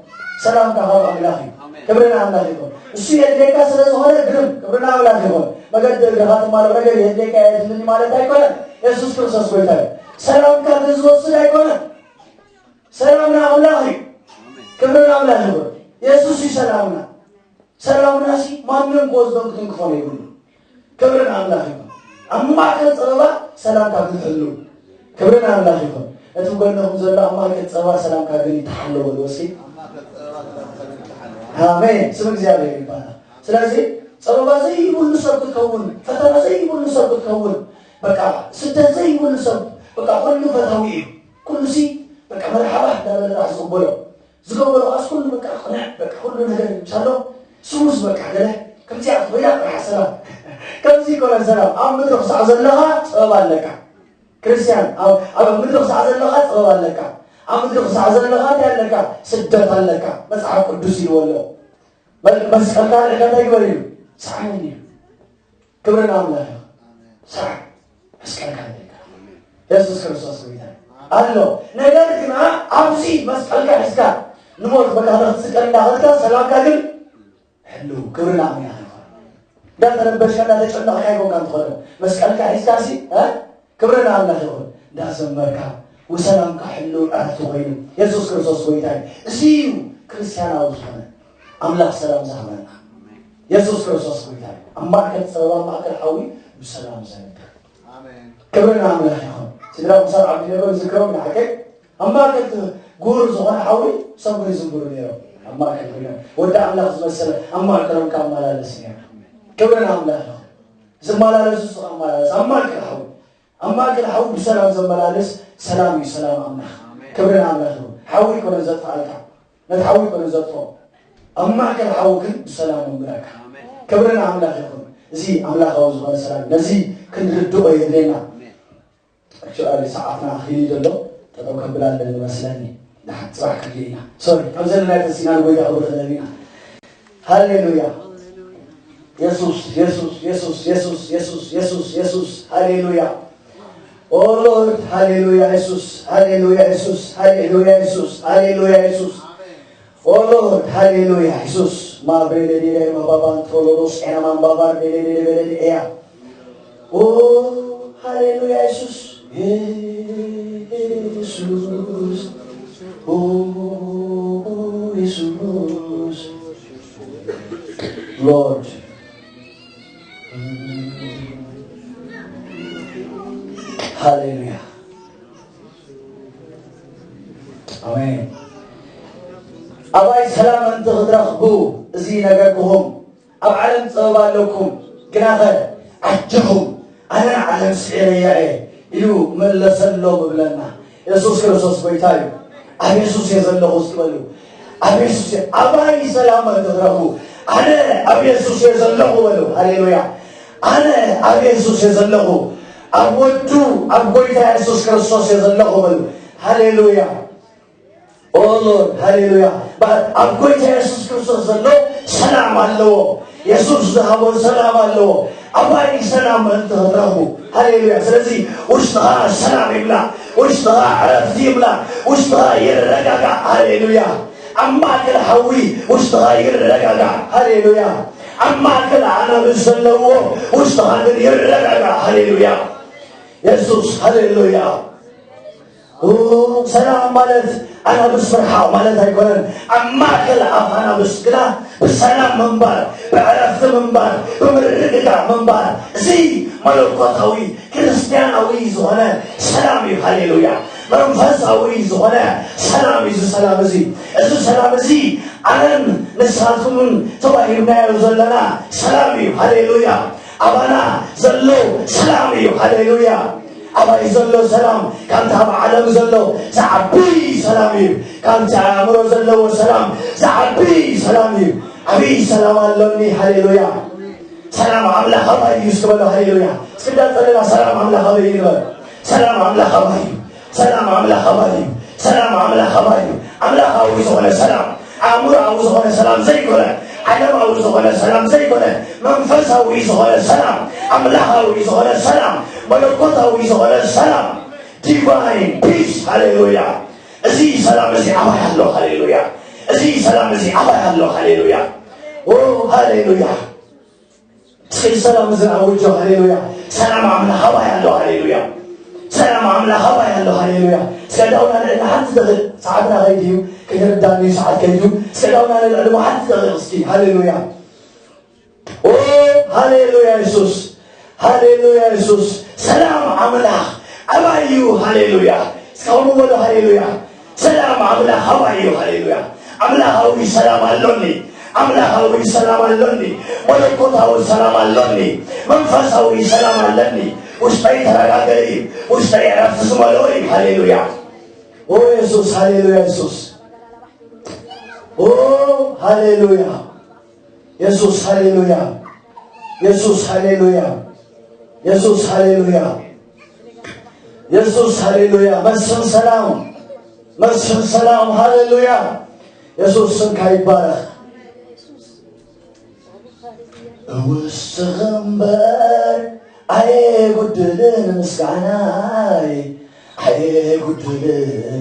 ሰላምካ ካብ ኣምላኽ እዩ። ኣሜን። ክብሪ ንኣምላኽ ይኹን። እሱ የድልየካ ስለ ዝኾነ ግርም፣ ክብሪ ንኣምላኽ ይኹን። መገዲ እግርኻ ትማልኦ ነገር የድልየካ የድልኒ ማለት ኣይኮነን። የሱስ ክርስቶስ ጎይታ እዩ። ሰላምካ ግን ዝወስድ ኣይኮነን። ሰላምና ኣምላኽ እዩ። ክብሪ ንኣምላኽ ይኹን። የሱስ እዩ ሰላምና። ሰላምናሲ ማንም ክወስዶን ክትንክፎን የብሉ። ክብሪ ንኣምላኽ ይኹን። ኣብ ማእከል ጸበባ ሰላምካ ክትሕሉ። ክብሪ ንኣምላኽ ይኹን። እቲ ጎንኹም ዘሎ ኣብ ማእከል ጸበባ ሰላምካ ግን ይተሓሎ በልዎ እስኪ። ኣሜን። ስም እግዚኣብሔር ይባረኽ። ስለዚ ጸበባ ዘይብሉ ሰብ ክትከውን፣ ፈተና ዘይብሉ ሰብ ክትከውን፣ በቃ ስደት ዘይብሉ ሰብ፣ በቃ ኩሉ ፈታዊ እዩ። ኩሉሲ በቃ መርሓባ እንዳበለ ጥራሕ ዝቕበሎ። ዝገብሮ ቃልስ ኩሉ በቃ ቅንዕ፣ በቃ ኩሉ ነገር ይምሳሎ። ስሙስ በቃ ገለ ከምዚኣ ኮይና ጥራሕ ሰላም። ከምዚ ይኮነ ሰላም። ኣብ ምድሪ ክሳዕ ዘለኻ ጸበባ ኣለካ። ክርስትያን፣ ኣብ፣ ኣብ ምድሪ ክሳዕ ዘለኻ ጸበባ ኣለካ። ኣብ ምድሪ ክሳዕ ዘለኻ እንታይ ኣለካ? ስደት ኣለካ። መጽሓፍ ቅዱስ ኢልዎ ኣሎ። መ-፣ መስቀልካ ኣልዒልካ እንታይ ግበር ኢሉ? ሰዓበኒ ኢሉ። ክብሪ ንኣምላኽ ይኹን። ሰዓብ መስቀልካ ኣልዒልካ። የሱስ ክርስቶስ ጎይታ እዩ። ኣሎ። ነገር ግና ኣብዚ መስቀልካ ሒዝካ ንሞት በቃ ክትስቀል እንዳኸድካ ሰላምካ ግን ሕልው። ክብሪ ንኣምላኽ ይኹን። እንዳተረበሽካ እንዳተጨነቕካ ኣይኮንካን ትኸዶ። መስቀልካ ሒዝካሲ፣ እ? ክብሪ ንኣምላኽ ይኹን። እንዳዘመርካ ወሰላምካ ሕልው ዕረፍቲ ኮይኑ የሱስ ክርስቶስ ጎይታ እዩ። እዚ እዩ ክርስትያናዊ ዝኾነ ኣምላኽ ሰላም ዝሃበና። የሱስ ክርስቶስ ጎይታ እዩ። ኣብ ማእከል ጸበባ፣ ኣብ ማእከል ሓዊ ብሰላም ዘንብር። ኣሜን። ክብሪ ንኣምላኽ ይኹን። ስድራ ቅዱሳን ዓቢ ነበር ዝክሮም ንዓቀይ ኣብ ማእከል እቲ ጉር ዝኾነ ሓዊ ሰጉሪ ዝንብሩ ነይሮም። ኣብ ማእከል ኮይኖም ወዲ ኣምላኽ ዝመሰለ ኣብ ማእከሎም ካብ መላለስ ነይሩ። ክብሪ ንኣምላኽ ይኹን። ዝመላለሱ እሱ ካብ መላለስ ኣብ ማእከል ሓዊ ኣብ ማእከል ሓዊ ብሰላም ዘመላልስ ሰላም እዩ፣ ሰላም ኣምላኽ። ኣሜን። ክብሪ ንኣምላኽ ይኹን። ሓዊ ኣይኮነን ዘጥፍኣልካ፣ ነቲ ሓዊ ኣይኮነን ዘጥፍኦ። ኣብ ማእከል ሓዊ ግን ብሰላም የንብረካ። ኣሜን። ክብሪ ንኣምላኽ ይኹን። እዚ ኣምላኻዊ ዝኾነ ሰላም እዩ። ነዚ ክንርድኦ የድልየና። ኣሜን። ኣክቹዋሊ ሰዓትና ኣኺሉ ዘሎ ጠጠው ከብል ኣለኒ መስለኒ። ንሓ-፣ ጽባሕ ክንርኢ ኢና። ሶሪ፣ ከም ዘለና ተሲና ንጎይታ ክብሪ ክነብ ኢና። ሃሌሉያ። የሱስ፣ የሱስ፣ የሱስ፣ የሱስ፣ የሱስ፣ የሱስ፣ የሱስ። ሃሌሉያ። ኦ ሎርድ፣ ሃሌሉያ፣ የሱስ፣ ሃሌሉያ፣ የሱስ፣ ሃሌሉያ፣ የሱስ፣ ሃሌሉያ፣ የሱስ። ኦ ሎርድ፣ ሃሌሉያ፣ የሱስ። ማብሬ ሌዴ ማባባን ቶሎሎስ ኤና ማንባባር ሌዴ ሌዴ ቤሌ ኤያ። ኦ ሃሌሉያ፣ የሱስ፣ የሱስ፣ ኦ የሱስ። ሎርድ፣ ሃሌሉያ፣ ኣሜን። ኣባይ ሰላም እንተ ክትረኽቡ፣ እዚ ነገርኩኹም። ኣብ ዓለም ጸበባ ኣለኩም፣ ግናኸ ኣጆኹም፣ ኣነ ንዓለም ስዒረያ እየ ኢሉ መለሰሎም እብለና። የሱስ ክርስቶስ ጎይታ እዩ። ኣብ የሱስ እየ ዘለኹ እስኪ በሉ። ኣብ የሱስ እየ፣ ኣባይ ሰላም እንተ ትረኽቡ፣ ኣነ ኣብ የሱስ እየ ዘለኹ በሉ። ሃሌሉያ። ኣነ ኣብ የሱስ እየ ዘለኹ። ኣብ ወዱ፣ ኣብ ጎይታ የሱስ ክርስቶስ እየ ዘለኹ በሉ። ሃሌሉያ። ኦ ሎርድ፣ ሃሌሉያ። ባ-፣ ኣብ ጎይታ የሱስ ክርስቶስ ዘሎ ሰላም ኣለዎ። የሱስ ዝሃቦ ሰላም ኣለዎ። ኣባይ ሰላም ምእንቲ ክትረኽቡ። ሃሌሉያ። ስለዚ ውሽጥኻ ሰላም ይምላእ፣ ውሽጥኻ ዕረፍቲ ይምላእ፣ ውሽጥኻ ይረጋጋእ። ሃሌሉያ። ኣብ ማእከል ሓዊ ውሽጥኻ ይረጋጋእ። ሃሌሉያ። ኣብ ማእከል ኣናብስ ዘለዎ ውሽጥኻ ግን ይረጋጋእ። ሃሌሉያ። የሱስ፣ ሃሌሉያ። ሰላም ማለት ኣናብስ ምርሓቕ ማለት ኣይኮነን። ኣብ ማእከል ኣፍ ኣናብስ ግና ብሰላም ምንባር፣ ብዕረፍቲ ምንባር፣ ብምርግጋእ ምንባር፣ እዚ መለኮታዊ ክርስትያናዊ ዝኾነ ሰላም እዩ። ሃሌሉያ! መንፈሳዊ ዝኾነ ሰላም እዩ። እዚ ሰላም እዚ፣ እዚ ሰላም እዚ ኣነን ንስኻትኩምን ተዋሂብናዮ ዘለና ሰላም እዩ። ሃሌሉያ! ኣባና ዘሎ ሰላም እዩ። ሃሌሉያ! ኣባይ ዘሎ ሰላም፣ ካብቲ ኣብ ዓለም ዘሎ ዝዓቢ ሰላም እዩ። ካብቲ ኣእምሮ ዘለዎ ሰላም ዝዓቢ ሰላም እዩ። ዓብዪ ሰላም ኣሎኒ። ሃሌሉያ! ሰላም ኣምላኽ ኣባይ እዩ። እስኪ በሉ ሃሌሉያ! እስኪ እንዳጸለና ሰላም ኣምላኽ ኣባይ እዩ ንበል። ሰላም ኣምላኽ ኣባይ እዩ። ሰላም ኣምላኽ ኣባይ እዩ። ሰላም ኣምላኽ ኣባይ እዩ። ኣምላኻዊ ዝኾነ ሰላም፣ ኣእምሮኣዊ ዝኾነ ሰላም ዘይኮነ፣ ዓለማዊ ዝኾነ ሰላም ዘይኮነ፣ መንፈሳዊ ዝኾነ ሰላም፣ ኣምላኻዊ ዝኾነ ሰላም፣ መለኮታዊ ዝኾነ ሰላም፣ ዲቫይን ፒስ። ሃሌሉያ! እዚ ሰላም እዚ ኣባይ ኣሎ። ሃሌሉያ! እዚ ሰላም እዚ ኣባይ ኣሎ። ሃሌሉያ! ኦ ሃሌሉያ! እስኪ ሰላም እዚ ንኣውጆ። ሃሌሉያ! ሰላም ኣምላኽ ኣባይ ኣሎ። ሃሌሉያ! ሰላም ኣምላኽ ኣባይ ኣሎ። ሃሌሉያ! እስከ ዳውና ንዕና ሓንቲ ደቂቕ፣ ሰዓትና ከይዱ እዩ፣ ክትርዳኒ እዩ፣ ሰዓት ከይዱ። እስከ ዳውና ንልዕሊ ሓንቲ ደቂቕ እስኪ። ሃሌሉያ! ኦ ሃሌሉያ የሱስ! ሃሌሉያ የሱስ! ሰላም ኣምላኽ ኣባይ እዩ። ሃሌሉያ! እስካሁን በሉ ሃሌሉያ! ሰላም ኣምላኽ ኣባይ እዩ። ሃሌሉያ! ኣምላኻዊ ሰላም ኣሎኒ። ኣምላኻዊ ሰላም ኣሎኒ። መለኮታዊ ሰላም ኣሎኒ። መንፈሳዊ ሰላም ኣለኒ። ውሽጠይ ተረጋገ እዩ። ውሽጠይ ዕረፍቲ ዝመልኦ እዩ። ሃሌሉያ! ኦ የሱስ! ሃሌሉያ የሱስ! ኦ ሃሌሉያ! የሱስ ሃሌሉያ! የሱስ ሃሌሉያ! የሱስ ሃሌሉያ! የሱስ ሃሌሉያ! መስፍን ሰላም! መስፍን ሰላም! ሃሌሉያ! የሱስ ስምካ ይባረኽ። እውስኽ እምበር ኣየጉድልን ምስጋናይ፣ ኣየጉድልን።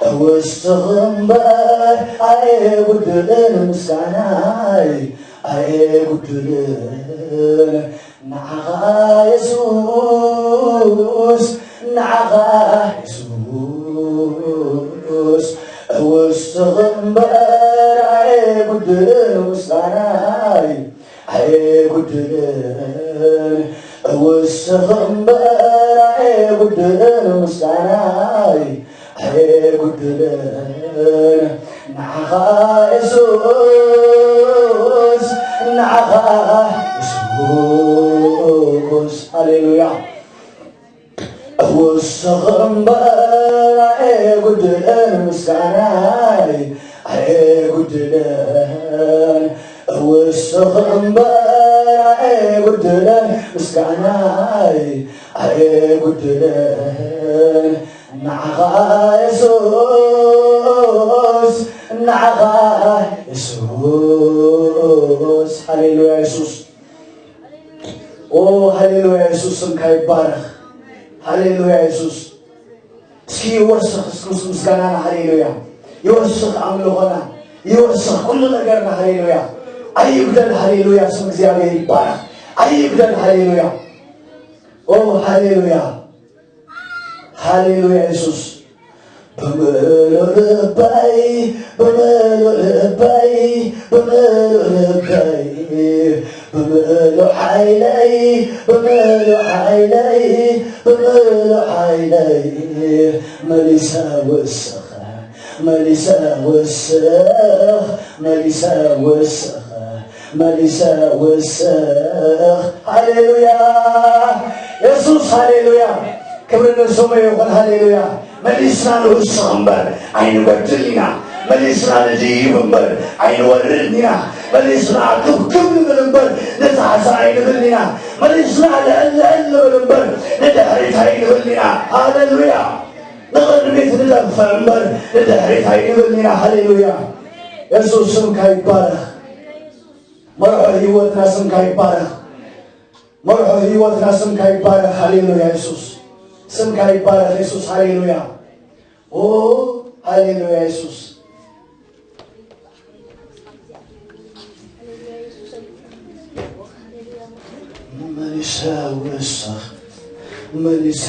እውስኽ እምበር ኣየጉድልን ምስጋናይ፣ ኣየጉድልን። ንዓኻ የሱስ፣ ንዓኻ የሱስ፣ እውስኽ እምበር ኣየጉድልን ምስጋናይ፣ ኣየጉድልን። እውስኽ እምበር ኣየጉድልን ምስጋናይ፣ ኣየጉድልን። ንዓኻ የሱስ፣ ንዓኻ የሱስ። ሃሌሉያ። እውስኽ እምበር ኣየጉድልን ምስጋናይ፣ ኣየጉድልን። እውስኽ እምበር ኣየጉድልን ምስጋናይ፣ ኣየጉድልን። ንዓኻ የሱስ፣ ንዓኻ የሱስ። ሃሌሉያ የሱስ። ኦ ሃሌሉያ፣ የሱስ ስምካ ይባረኽ። ሃሌሉያ የሱስ። እስኪ ይወስኽ፣ እስኪ ምስ ምስጋናና። ሃሌሉያ። ይወስኽ ኣምልኾና፣ ይወስኽ ኩሉ ነገርና። ሃሌሉያ። ኣይጉደል። ሃሌሉያ። ስም እግዚኣብሔር ይባረኽ። ኣይጉደል። ሃሌሉያ። ኦ ሃሌሉያ። ሃሌሉያ የሱስ። ብምሉእ ልበይ፣ ብምሉእ ልበይ፣ ብምሉእ ልበይ፣ ብምሉእ ሓይለይ፣ ብምሉእ ሓይለይ፣ ብምሉእ ሓይለይ፣ መሊሰ ውስኽ፣ መሊሰ ውስኽ፣ መሊሰ ውስኽ፣ መሊሰ ውስኽ። ሃሌሉያ የሱስ፣ ሃሌሉያ። ክብሪ ንስሙ ይኹን። ሃሌሉያ። መሊስና ንውስኽ እምበር ኣይንጎድል ኢና። መሊስና ንድይብ እምበር ኣይንወርድን ኢና። መሊስና ክብክብ ንብል እምበር ንታሕቲ ኣይንብልን ኢና። መሊስና ልዕል ልዕል ንብል እምበር ንድሕሪት ኣይንብልን ኢና። ሃሌሉያ። ንቕድሚት ንጠፍእ እምበር ንድሕሪት ኣይንብልን ኢና። ሃሌሉያ። የሱስ ስምካ ይባረኽ። መርሖ ህይወትና ስምካ ይባረኽ። መርሖ ህይወትና ስምካ ይባረኽ። ሃሌሉያ የሱስ ስምካ ይባረኽ። የሱስ ሃሌሉያ። ኦ ሃሌሉያ የሱስ። መሊሰ ውስኽ መሊሰ